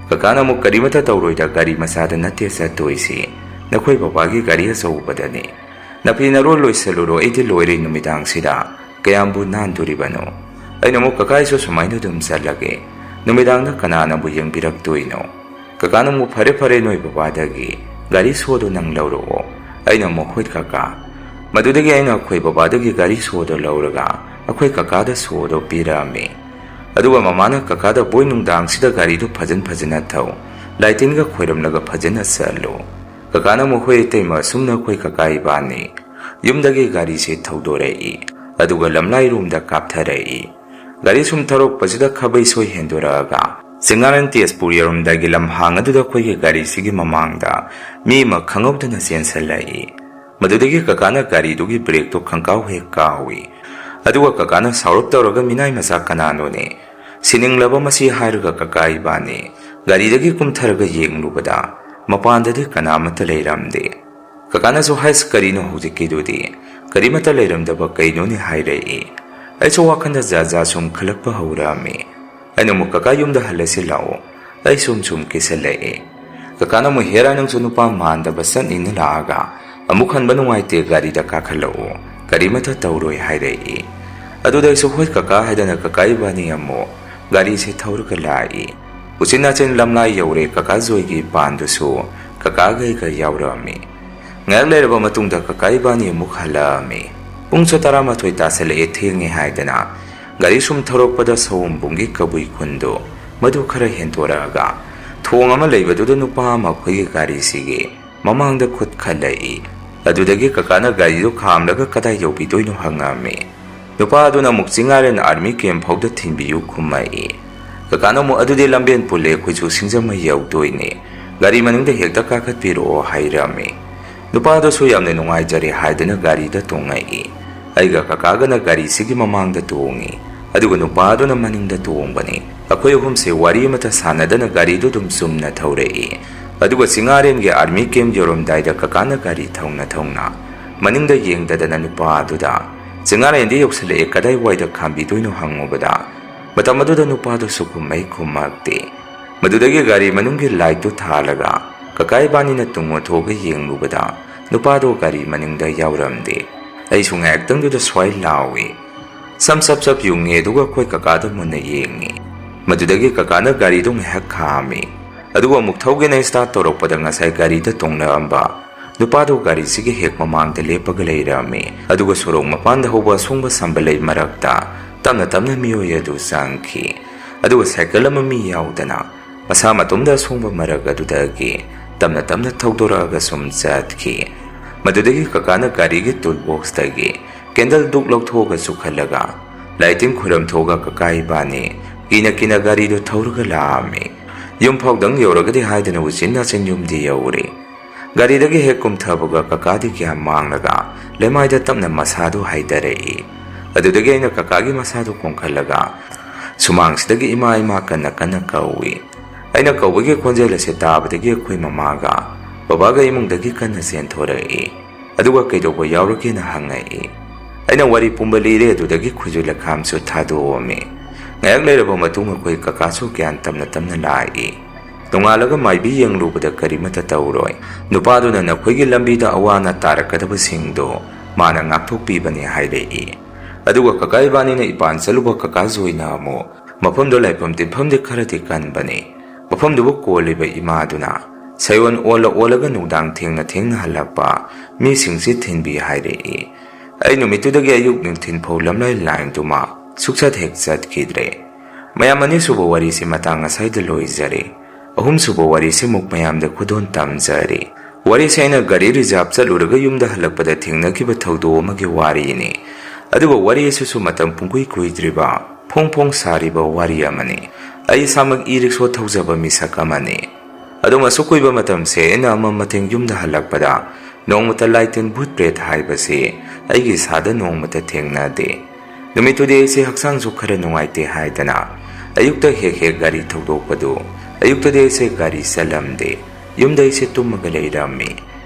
ꯀꯀꯥꯅ ꯑꯃꯨꯛ, "ꯀꯔꯤꯃꯠꯇ ꯇꯧꯔꯣꯏꯗ, ꯒꯥꯔꯤ ꯃꯆꯥꯗ ꯅꯠꯇꯦ ꯆꯠꯇꯣꯏꯁꯤ, ꯅꯈꯣꯏ ꯕꯕꯥꯒꯤ ꯒꯥꯔꯤ ꯑꯆꯧꯕꯗꯅꯤ꯫ ꯅꯥꯄꯤ ꯅꯔꯣꯜ ꯂꯣꯏꯁꯜꯂꯨꯔꯣ, ꯑꯩꯗꯤ ꯂꯣꯏꯔꯦ ꯅꯨꯃꯤꯗꯥꯡꯁꯤꯗ꯫ ꯀꯌꯥꯝꯕꯨ ꯅꯥꯟꯗꯣꯔꯤꯕꯅꯣ?" ꯑꯩꯅ ꯑꯃꯨꯛ, "ꯀꯀꯥ, ꯑꯩꯁꯨ ꯁꯨꯃꯥꯏꯅ ꯑꯗꯨꯝ ꯆꯠꯂꯒꯦ꯫ ꯅꯨꯃꯤꯗꯥꯡꯗ ꯀꯅꯥꯅꯕꯨ ꯌꯦꯡꯕꯤꯔꯛꯇꯣꯏꯅꯣ?" ꯀꯀꯥꯅ ꯑꯃꯨꯛ, "ꯐꯔꯦ, ꯐꯔꯦ, ꯅꯣꯏ ꯕꯕꯥꯗꯒꯤ ꯒꯥꯔꯤ ꯁꯣꯗꯣ ꯅꯪ ꯂꯧꯔꯛꯑꯣ"꯫ ꯑꯩꯅ ꯑꯃꯨꯛ, "ꯍꯣꯏ ꯀꯀꯥ"꯫ ꯃꯗꯨꯗꯒꯤ ꯑꯩꯅ ꯑꯩꯈꯣꯏ ꯕꯕꯥꯗꯒꯤ ꯒꯥꯔꯤ ꯁꯣꯗꯣ ꯂꯧꯔꯒ ꯑꯩꯈꯣꯏ ꯀꯀꯥꯗ ꯁꯣꯗꯣ ꯄꯤꯔꯛꯑꯝꯃꯤ꯫ ꯑꯗꯨꯒ ꯃꯃꯥꯅ ꯀꯀꯥꯗ, "ꯕꯣꯏ, ꯅꯨꯡꯗꯥꯡꯁꯤꯗ ꯒꯥꯔꯤꯗꯨ ꯐꯖꯟ ꯐꯖꯅ ꯊꯧ, ꯂꯥꯏꯇꯤꯟꯒ ꯈꯣꯏꯔꯝꯂꯒ ꯐꯖꯅ ꯆꯠꯂꯨ"꯫ ꯀꯀꯥꯅ ꯑꯃꯨꯛ, "ꯍꯣꯏ ꯏꯇꯩꯃ, ꯑꯁꯨꯝꯅ ꯑꯩꯈꯣꯏ ꯀꯀꯥ ꯏꯕꯥꯅꯤ"꯫ ꯌꯨꯝꯗꯒꯤ ꯒꯥꯔꯤꯁꯦ ꯊꯧꯗꯣꯔꯛꯏ꯫ ꯑꯗꯨꯒ ꯂꯝꯂꯥꯏꯔꯣꯝꯗ ꯀꯥꯞꯊꯔꯛꯏ꯫ ꯒꯥꯔꯤ ꯁꯨꯝ ꯊꯧꯔꯛꯄꯁꯤꯗ ꯈꯥꯕꯩ ꯁꯣꯏ ꯍꯦꯟꯗꯣꯔꯛꯑꯒ ꯆꯤꯡꯉꯥꯔꯦꯟ ꯇꯦꯖꯄꯨꯔ ꯌꯧꯔꯝꯗꯥꯏꯒꯤ ꯂꯝꯍꯥꯡ ꯑꯗꯨꯗ ꯑꯩꯈꯣꯏꯒꯤ ꯒꯥꯔꯤꯁꯤꯒꯤ ꯃꯃꯥꯡꯗ ꯃꯤ ꯑꯃ ꯈꯪꯍꯧꯗꯅ ꯆꯦꯟꯁꯤꯜꯂꯛꯏ꯫ ꯃꯗꯨꯗꯒꯤ ꯀꯀꯥꯅ ꯒꯥꯔꯤꯗꯨꯒꯤ ꯕ꯭ꯔꯦꯛꯇꯣ ꯈꯪꯀꯥꯎ ꯍꯦꯛ ꯀꯥꯎꯏ꯫ ꯑꯗꯨꯒ ꯀꯀꯥꯅ ꯁꯥꯎꯔꯞ ꯇꯧꯔꯒ, "ꯃꯤꯅꯥꯏ ꯃꯆꯥ ꯀꯅꯥꯅꯣꯅꯦ? ꯁꯤꯅꯤꯡꯂꯕ ꯃꯁꯤ?" ꯍꯥꯏꯔꯒ ꯀꯀꯥ ꯏꯕꯥꯅꯤ ꯒꯥꯔꯤꯗꯒꯤ ꯀꯨꯝꯊꯔꯒ ꯌꯦꯡꯂꯨꯕꯗ ꯃꯄꯥꯟꯗꯗꯤ ꯀꯅꯥꯃꯠꯇ ꯂꯩꯔꯝꯗꯦ꯫ ꯀꯀꯥꯅꯁꯨ, "ꯍꯩꯁ, ꯀꯔꯤꯅꯣ ꯍꯧꯖꯤꯛꯀꯤꯗꯨꯗꯤ? ꯀꯔꯤꯃꯠꯇ ꯂꯩꯔꯝꯗꯕ ꯀꯩꯅꯣꯅꯦ?" ꯍꯥꯏꯔꯛꯏ꯫ ꯑꯩꯁꯨ ꯋꯥꯈꯜꯗ ꯖꯥꯠ ꯖꯥꯠ ꯁꯨꯝ ꯈꯜꯂꯛꯄ ꯍꯧꯔꯛꯑꯝꯃꯤ꯫ ꯑꯩꯅ ꯑꯃꯨꯛ, "ꯀꯀꯥ, ꯌꯨꯝꯗ ꯍꯜꯂꯁꯤ ꯂꯥꯛꯑꯣ, ꯑꯩ ꯁꯨꯝ ꯁꯨꯝ ꯀꯤꯁꯜꯂꯛꯑꯦ"꯫ ꯀꯀꯥꯅ ꯑꯃꯨꯛ, "ꯍꯦꯔꯥ, ꯅꯪꯁꯨ ꯅꯨꯄꯥ ꯃꯥꯟꯗꯕ ꯆꯠꯅꯤꯅ ꯂꯥꯛꯑꯒ ꯑꯃꯨꯛ ꯍꯟꯕ ꯅꯨꯡꯉꯥꯏꯇꯦ, ꯒꯥꯔꯤꯗ ꯀꯥꯈꯠꯂꯛꯑꯣ, ꯀꯔꯤꯃꯠꯇ ꯇꯧꯔꯣꯏ" ꯍꯥꯏꯔꯛꯏ꯫ ꯑꯗꯨꯗ ꯑꯩꯁꯨ, "ꯍꯣꯏ ꯀꯀꯥ" ꯍꯥꯏꯗꯅ ꯀꯀꯥ ꯏꯕꯥꯅꯤ ꯑꯃꯨꯛ ꯒꯥꯔꯤꯁꯦ ꯊꯧꯔꯒ ꯂꯥꯛꯏ꯫ ꯎꯆꯤꯟ ꯅꯥꯆꯤꯟ ꯂꯝꯂꯥꯏ ꯌꯧꯔꯦ, ꯀꯀꯥ ꯖꯣꯏꯒꯤ ꯄꯥꯟꯗꯨꯁꯨ ꯀꯀꯥꯒ ꯑꯩꯒ ꯌꯥꯎꯔꯛꯑꯝꯃꯤ꯫ ꯉꯥꯏꯍꯥꯛ ꯂꯩꯔꯕ ꯃꯇꯨꯡꯗ ꯀꯀꯥ ꯏꯕꯥꯅꯤ ꯑꯃꯨꯛ ꯍꯜꯂꯛꯑꯝꯃꯤ꯫ ꯄꯨꯡꯁꯨ ꯇꯔꯥꯃꯥꯊꯣꯏ ꯇꯥꯁꯜꯂꯛꯑꯦ, ꯊꯦꯡꯉꯦ ꯍꯥꯏꯗꯅ ꯒꯥꯔꯤ ꯁꯨꯝ ꯊꯧꯔꯛꯄꯗ ꯁꯑꯣꯝꯕꯨꯡꯒꯤ ꯀꯕꯨꯏ ꯈꯨꯟꯗꯣ ꯃꯗꯨ ꯈꯔ ꯍꯦꯟꯗꯣꯔꯛꯑꯒ ꯊꯣꯡ ꯑꯃ ꯂꯩꯕꯗꯨꯗ ꯅꯨꯄꯥ ꯑꯃ ꯑꯩꯈꯣꯏꯒꯤ ꯒꯥꯔꯤꯁꯤꯒꯤ ꯃꯃꯥꯡꯗ ꯈꯨꯠ ꯈꯜꯂꯛꯏ꯫ ꯑꯗꯨꯗꯒꯤ ꯀꯀꯥꯅ ꯒꯥꯔꯤꯗꯨ ꯈꯥꯝꯂꯒ ꯀꯗꯥꯏ ꯌꯧꯕꯤꯗꯣꯏꯅꯣ ꯍꯪꯉꯝꯃꯤ꯫ ꯅꯨꯄꯥ ꯑꯗꯨꯅ ꯑꯃꯨꯛ ꯆꯤꯡꯉꯥꯔꯦꯟ ꯑꯥꯔꯃꯤ ꯀꯦꯝ ꯐꯥꯎꯗ ꯊꯤꯟꯕꯤꯌꯨ ꯈꯨꯝꯃꯛꯏ꯫ ꯀꯀꯥꯅ ꯑꯃꯨꯛ, "ꯑꯗꯨꯗꯤ ꯂꯝꯕꯦꯟ ꯄꯨꯜꯂꯦ, ꯑꯩꯈꯣꯏꯁꯨ ꯁꯤꯡꯖꯃꯩ ꯌꯧꯗꯣꯏꯅꯦ, ꯒꯥꯔꯤ ꯃꯅꯨꯡꯗ ꯍꯦꯛꯇ ꯀꯥꯈꯠꯄꯤꯔꯛꯑꯣ" ꯍꯥꯏꯔꯝꯃꯤ꯫ ꯅꯨꯄꯥꯗꯨꯁꯨ ꯌꯥꯝꯅ ꯅꯨꯡꯉꯥꯏꯖꯔꯦ ꯍꯥꯏꯗꯨꯅ ꯒꯥꯔꯤꯗ ꯇꯣꯡꯉꯛꯏ꯫ ꯑꯩꯒ ꯀꯀꯥꯒꯅ ꯒꯥꯔꯤꯁꯤꯒꯤ ꯃꯃꯥꯡꯗ ꯇꯣꯡꯉꯤ, ꯑꯗꯨꯒ ꯅꯨꯄꯥꯗꯨꯅ ꯃꯅꯤꯡꯗ ꯇꯣꯡꯕꯅꯤ꯫ ꯑꯩꯈꯣꯏ ꯑꯍꯨꯝꯁꯦ ꯋꯥꯔꯤ ꯑꯃꯠꯇ ꯁꯥꯟꯅꯗꯅ ꯒꯥꯔꯤꯗꯨ ꯑꯗꯨꯝ ꯆꯨꯝꯅ ꯊꯧꯔꯛꯏ꯫ ꯑꯗꯨꯒ ꯆꯤꯡꯉꯥꯔꯦꯟꯒꯤ ꯑꯥꯔꯃꯤ ꯀꯦꯝ ꯌꯧꯔꯝꯗꯥꯏꯗ ꯀꯀꯥꯅ ꯒꯥꯔꯤ ꯊꯧꯅ ꯊꯧꯅ ꯃꯅꯤꯡꯗ ꯌꯦꯡꯗꯗꯅ ꯅꯨꯄꯥꯗꯨꯗ, "ꯆꯤꯡꯉꯥꯔꯦꯟꯗꯤ ꯌꯧꯁꯤꯜꯂꯛꯑꯦ, ꯀꯗꯥꯏꯋꯥꯏꯗ ꯈꯥꯝꯕꯤꯗꯣꯏꯅꯣ?" ꯍꯪꯉꯨꯕꯗ, ꯃꯇꯝ ꯑꯗꯨꯗ ꯅꯨꯄꯥꯗꯨꯁꯨ ꯈꯨꯝꯃꯩ ꯈꯨꯝꯃꯛꯇꯦ꯫ ꯃꯗꯨꯗꯒꯤ ꯒꯥꯔꯤ ꯃꯅꯨꯡꯒꯤ ꯂꯥꯏꯠꯇꯨ ꯊꯥꯜꯂꯒ ꯀꯀꯥ ꯏꯕꯥꯅꯤꯅ ꯇꯨꯡ ꯑꯣꯟꯊꯣꯛꯑꯒ ꯌꯦꯡꯂꯨꯕꯗ, ꯅꯨꯄꯥꯗꯣ ꯒꯥꯔꯤ ꯃꯅꯤꯡꯗ ꯌꯥꯎꯔꯝꯗꯦ꯫ ꯑꯩꯁꯨ ꯉꯥꯏꯍꯥꯛꯇꯪꯗꯨꯗ ꯁ꯭ꯋꯥꯏ ꯂꯥꯎꯏ꯫ ꯁꯝ ꯁꯞ ꯁꯞ ꯌꯨꯡꯉꯤ, ꯑꯗꯨꯒ ꯑꯩꯈꯣꯏ ꯀꯀꯥꯗ ꯃꯨꯟꯅ ꯌꯦꯡꯉꯤ꯫ ꯃꯗꯨꯗꯒꯤ ꯀꯀꯥꯅ ꯒꯥꯔꯤꯗꯨ ꯉꯥꯏꯍꯥꯛ ꯈꯥꯝꯃꯤ, ꯑꯗꯨꯒ ꯑꯃꯨꯛ ꯊꯧꯒꯦꯅ ꯁ꯭ꯇꯥꯔꯠ ꯇꯧꯔꯛꯄꯗ ꯉꯁꯥꯏ ꯒꯥꯔꯤꯗ ꯇꯣꯡꯂꯛꯑꯝꯕ ꯅꯨꯄꯥꯗꯨ ꯒꯥꯔꯤꯁꯤꯒꯤ ꯍꯦꯛ ꯃꯃꯥꯡꯗ ꯂꯦꯞꯄꯒ ꯂꯩꯔꯝꯃꯤ꯫ ꯑꯗꯨꯒ ꯁꯣꯔꯣꯛ ꯃꯄꯥꯟꯗ ꯍꯧꯕ ꯑꯁꯣꯡꯕ ꯁꯝꯕ ꯂꯩ ꯃꯔꯛꯇ ꯇꯞꯅ ꯇꯞꯅ ꯃꯤꯑꯣꯏ ꯑꯗꯨ ꯆꯪꯈꯤ꯫ ꯑꯗꯨꯒ ꯁꯥꯏꯀꯜ ꯑꯃ ꯃꯤ ꯌꯥꯎꯗꯅ ꯃꯁꯥ ꯃꯇꯣꯝꯗ ꯑꯁꯣꯡꯕ ꯃꯔꯛ ꯑꯗꯨꯗꯒꯤ ꯇꯞꯅ ꯇꯞꯅ ꯊꯧꯗꯣꯔꯛꯑꯒ ꯁꯨꯝ ꯆꯠꯈꯤ꯫ ꯃꯗꯨꯗꯒꯤ ꯀꯀꯥꯅ ꯒꯥꯔꯤꯒꯤ ꯇꯨꯜ ꯕꯣꯛꯁꯇꯒꯤ ꯀꯦꯟꯗꯜ ꯗꯨꯛ ꯂꯧꯊꯣꯛꯑꯒ ꯆꯨꯈꯠꯂꯒ ꯂꯥꯏ ꯇꯤꯟ ꯈꯨꯔꯝ ꯊꯣꯛꯑꯒ ꯀꯀꯥ ꯏꯕꯥꯅꯤ ꯀꯤꯅ ꯀꯤꯅ ꯒꯥꯔꯤꯗꯨ ꯊꯧꯔꯒ ꯂꯥꯛꯑꯝꯃꯤ꯫ ꯌꯨꯝ ꯐꯥꯎꯗꯪ ꯌꯧꯔꯒꯗꯤ ꯍꯥꯏꯗꯅ ꯎꯆꯤꯟ ꯅꯥꯆꯤꯟ ꯌꯨꯝꯗꯤ ꯌꯧꯔꯦ꯫ ꯒꯥꯔꯤꯗꯒꯤ ꯍꯦꯛ ꯀꯨꯝꯊꯕꯒ ꯀꯀꯥꯗꯤ ꯒ꯭ꯌꯥꯟ ꯃꯥꯡꯂꯒ ꯂꯩꯃꯥꯏꯗ ꯇꯞꯅ ꯃꯁꯥꯗꯨ ꯍꯥꯏꯊꯔꯛꯏ꯫ ꯑꯗꯨꯗꯒꯤ ꯑꯩꯅ ꯀꯀꯥꯒꯤ ꯃꯁꯥꯗꯨ ꯀꯣꯟꯈꯠꯂꯒ ꯁꯨꯃꯥꯡꯁꯤꯗꯒꯤ "ꯏꯃꯥ, ꯏꯃꯥ" ꯀꯟꯅ ꯀꯟꯅ ꯀꯧꯏ꯫ ꯑꯩꯅ ꯀꯧꯕꯒꯤ ꯈꯣꯟꯖꯦꯜ ꯑꯁꯤ ꯇꯥꯕꯗꯒꯤ ꯑꯩꯈꯣꯏ ꯃꯃꯥꯒ ꯕꯕꯥꯒ ꯏꯃꯨꯡꯗꯒꯤ ꯀꯟꯅ ꯆꯦꯟꯊꯣꯔꯛꯏ꯫ ꯑꯗꯨꯒ "ꯀꯩꯗꯧꯕ ꯌꯥꯎꯔꯒꯦꯅ?" ꯍꯪꯉꯛꯏ꯫ ꯑꯩꯅ ꯋꯥꯔꯤ ꯄꯨꯝꯕ ꯂꯤꯔꯦ, ꯑꯗꯨꯗꯒꯤ ꯈꯨꯖꯨ ꯂꯩꯈꯥꯝꯁꯨ ꯊꯥꯗꯣꯛꯑꯝꯃꯤ꯫ ꯉꯥꯏꯍꯥꯛ ꯂꯩꯔꯕ ꯃꯇꯨꯡ ꯑꯩꯈꯣꯏ ꯀꯀꯥꯁꯨ ꯒ꯭ꯌꯥꯟ ꯇꯞꯅ ꯇꯞꯅ ꯂꯥꯛꯏ꯫ ꯅꯣꯡꯉꯥꯜꯂꯒ ꯃꯥꯏꯕꯤ ꯌꯦꯡꯂꯨꯕꯗ ꯀꯔꯤꯃꯠꯇ ꯇꯧꯔꯣꯏ꯫ ꯅꯨꯄꯥꯗꯨꯅ ꯅꯈꯣꯏꯒꯤ ꯂꯝꯕꯤꯗ ꯑꯋꯥ ꯑꯅꯥ ꯇꯥꯔꯛꯀꯗꯕꯁꯤꯡꯗꯣ ꯃꯥꯅ ꯉꯥꯛꯊꯣꯛꯄꯤꯕꯅꯤ ꯍꯥꯏꯔꯛꯏ꯫ ꯑꯗꯨꯒ ꯀꯀꯥ ꯏꯕꯥꯅꯤꯅ ꯏꯄꯥꯟ ꯆꯠꯂꯨꯕ ꯀꯀꯥ ꯖꯣꯏꯅ ꯑꯃꯨꯛ ꯃꯐꯝꯗꯣ ꯂꯥꯏꯐꯝ ꯇꯤꯟꯐꯝꯗꯤ ꯈꯔꯗꯤ ꯀꯟꯕꯅꯤ꯫ ꯃꯐꯝꯗꯨꯕꯨ ꯀꯣꯜꯂꯤꯕ ꯏꯃꯥꯗꯨꯅ ꯁꯌꯣꯟ ꯑꯣꯜꯂ ꯑꯣꯜꯂꯒ ꯅꯨꯡꯗꯥꯡ ꯊꯦꯡꯅ ꯊꯦꯡꯅ ꯍꯜꯂꯛꯄ ꯃꯤꯁꯤꯡꯁꯤ ꯊꯤꯟꯕꯤ ꯍꯥꯏꯔꯛꯏ꯫ ꯑꯩ ꯅꯨꯃꯤꯠꯇꯨꯗꯒꯤ ꯑꯌꯨꯛ ꯅꯨꯡꯊꯤꯟ ꯐꯥꯎ ꯂꯝꯂꯥꯏ ꯂꯥꯏꯟꯗꯨꯃ ꯁꯨꯛꯆꯠ ꯍꯦꯛ ꯆꯠꯈꯤꯗ꯭ꯔꯦ꯫ ꯃꯌꯥꯝ, ꯑꯅꯤꯁꯨꯕ ꯋꯥꯔꯤꯁꯤ ꯃꯇꯥꯡ ꯑꯁꯥꯏꯗ ꯂꯣꯏꯖꯔꯦ꯫ ꯑꯍꯨꯝꯁꯨꯕ ꯋꯥꯔꯤꯁꯤꯃꯨꯛ ꯃꯌꯥꯝꯗ ꯈꯨꯗꯣꯜ ꯇꯝꯖꯔꯤ꯫ ꯋꯥꯔꯤꯁꯦ ꯑꯩꯅ ꯒꯥꯔꯤ ꯔꯤꯖꯥꯕ ꯆꯠꯂꯨꯔꯒ ꯌꯨꯝꯗ ꯍꯜꯂꯛꯄꯗ ꯊꯦꯡꯅꯈꯤꯕ ꯊꯧꯗꯣꯛ ꯑꯃꯒꯤ ꯋꯥꯔꯤꯅꯤ꯫ ꯑꯗꯨꯒ ꯋꯥꯔꯤ ꯑꯁꯤꯁꯨ ꯃꯇꯝ ꯄꯨꯡꯀꯨꯏ ꯀꯨꯏꯗ꯭ꯔꯤꯕ ꯐꯣꯡ ꯐꯣꯡ ꯁꯥꯔꯤꯕ ꯋꯥꯔꯤ ꯑꯃꯅꯤ꯫ ꯑꯩ ꯏꯁꯥꯃꯛ ꯏ ꯔꯤꯛꯁꯣ ꯊꯧꯖꯕ ꯃꯤꯁꯛ ꯑꯃꯅꯤ꯫ ꯑꯗꯨꯝ ꯑꯁꯨꯛ ꯀꯨꯏꯕ ꯃꯇꯝꯁꯦ ꯑꯩꯅ ꯑꯃꯝ ꯑꯊꯦꯡ ꯌꯨꯝꯗ ꯍꯜꯂꯛꯄꯗ ꯅꯣꯡꯃꯇ ꯂꯥꯏ ꯇꯤꯟ ꯚꯨꯠ ꯄ꯭ꯔꯦꯠ ꯍꯥꯏꯕꯁꯤ ꯑꯩꯒꯤ ꯏꯁꯥꯗ ꯅꯣꯡꯃꯇ ꯊꯦꯡꯅꯗꯦ꯫ ꯅꯨꯃꯤꯠꯇꯨꯗꯤ ꯑꯩꯁꯦ ꯍꯛꯆꯥꯡꯁꯨ ꯈꯔ ꯅꯨꯡꯉꯥꯏꯇꯦ ꯍꯥꯏꯗꯅ ꯑꯌꯨꯛꯇ ꯍꯦꯛ ꯍꯦꯛ ꯒꯥꯔꯤ ꯊꯧꯗꯣꯛꯄꯗꯨ, ꯑꯌꯨꯛꯇꯗꯤ ꯑꯩꯁꯦ ꯒꯥꯔꯤ ꯆꯠꯂꯝꯗꯦ꯫ ꯌꯨꯝꯗ ꯑꯩꯁꯦ ꯇꯨꯝꯃꯒ ꯂꯩꯔꯝꯃꯤ꯫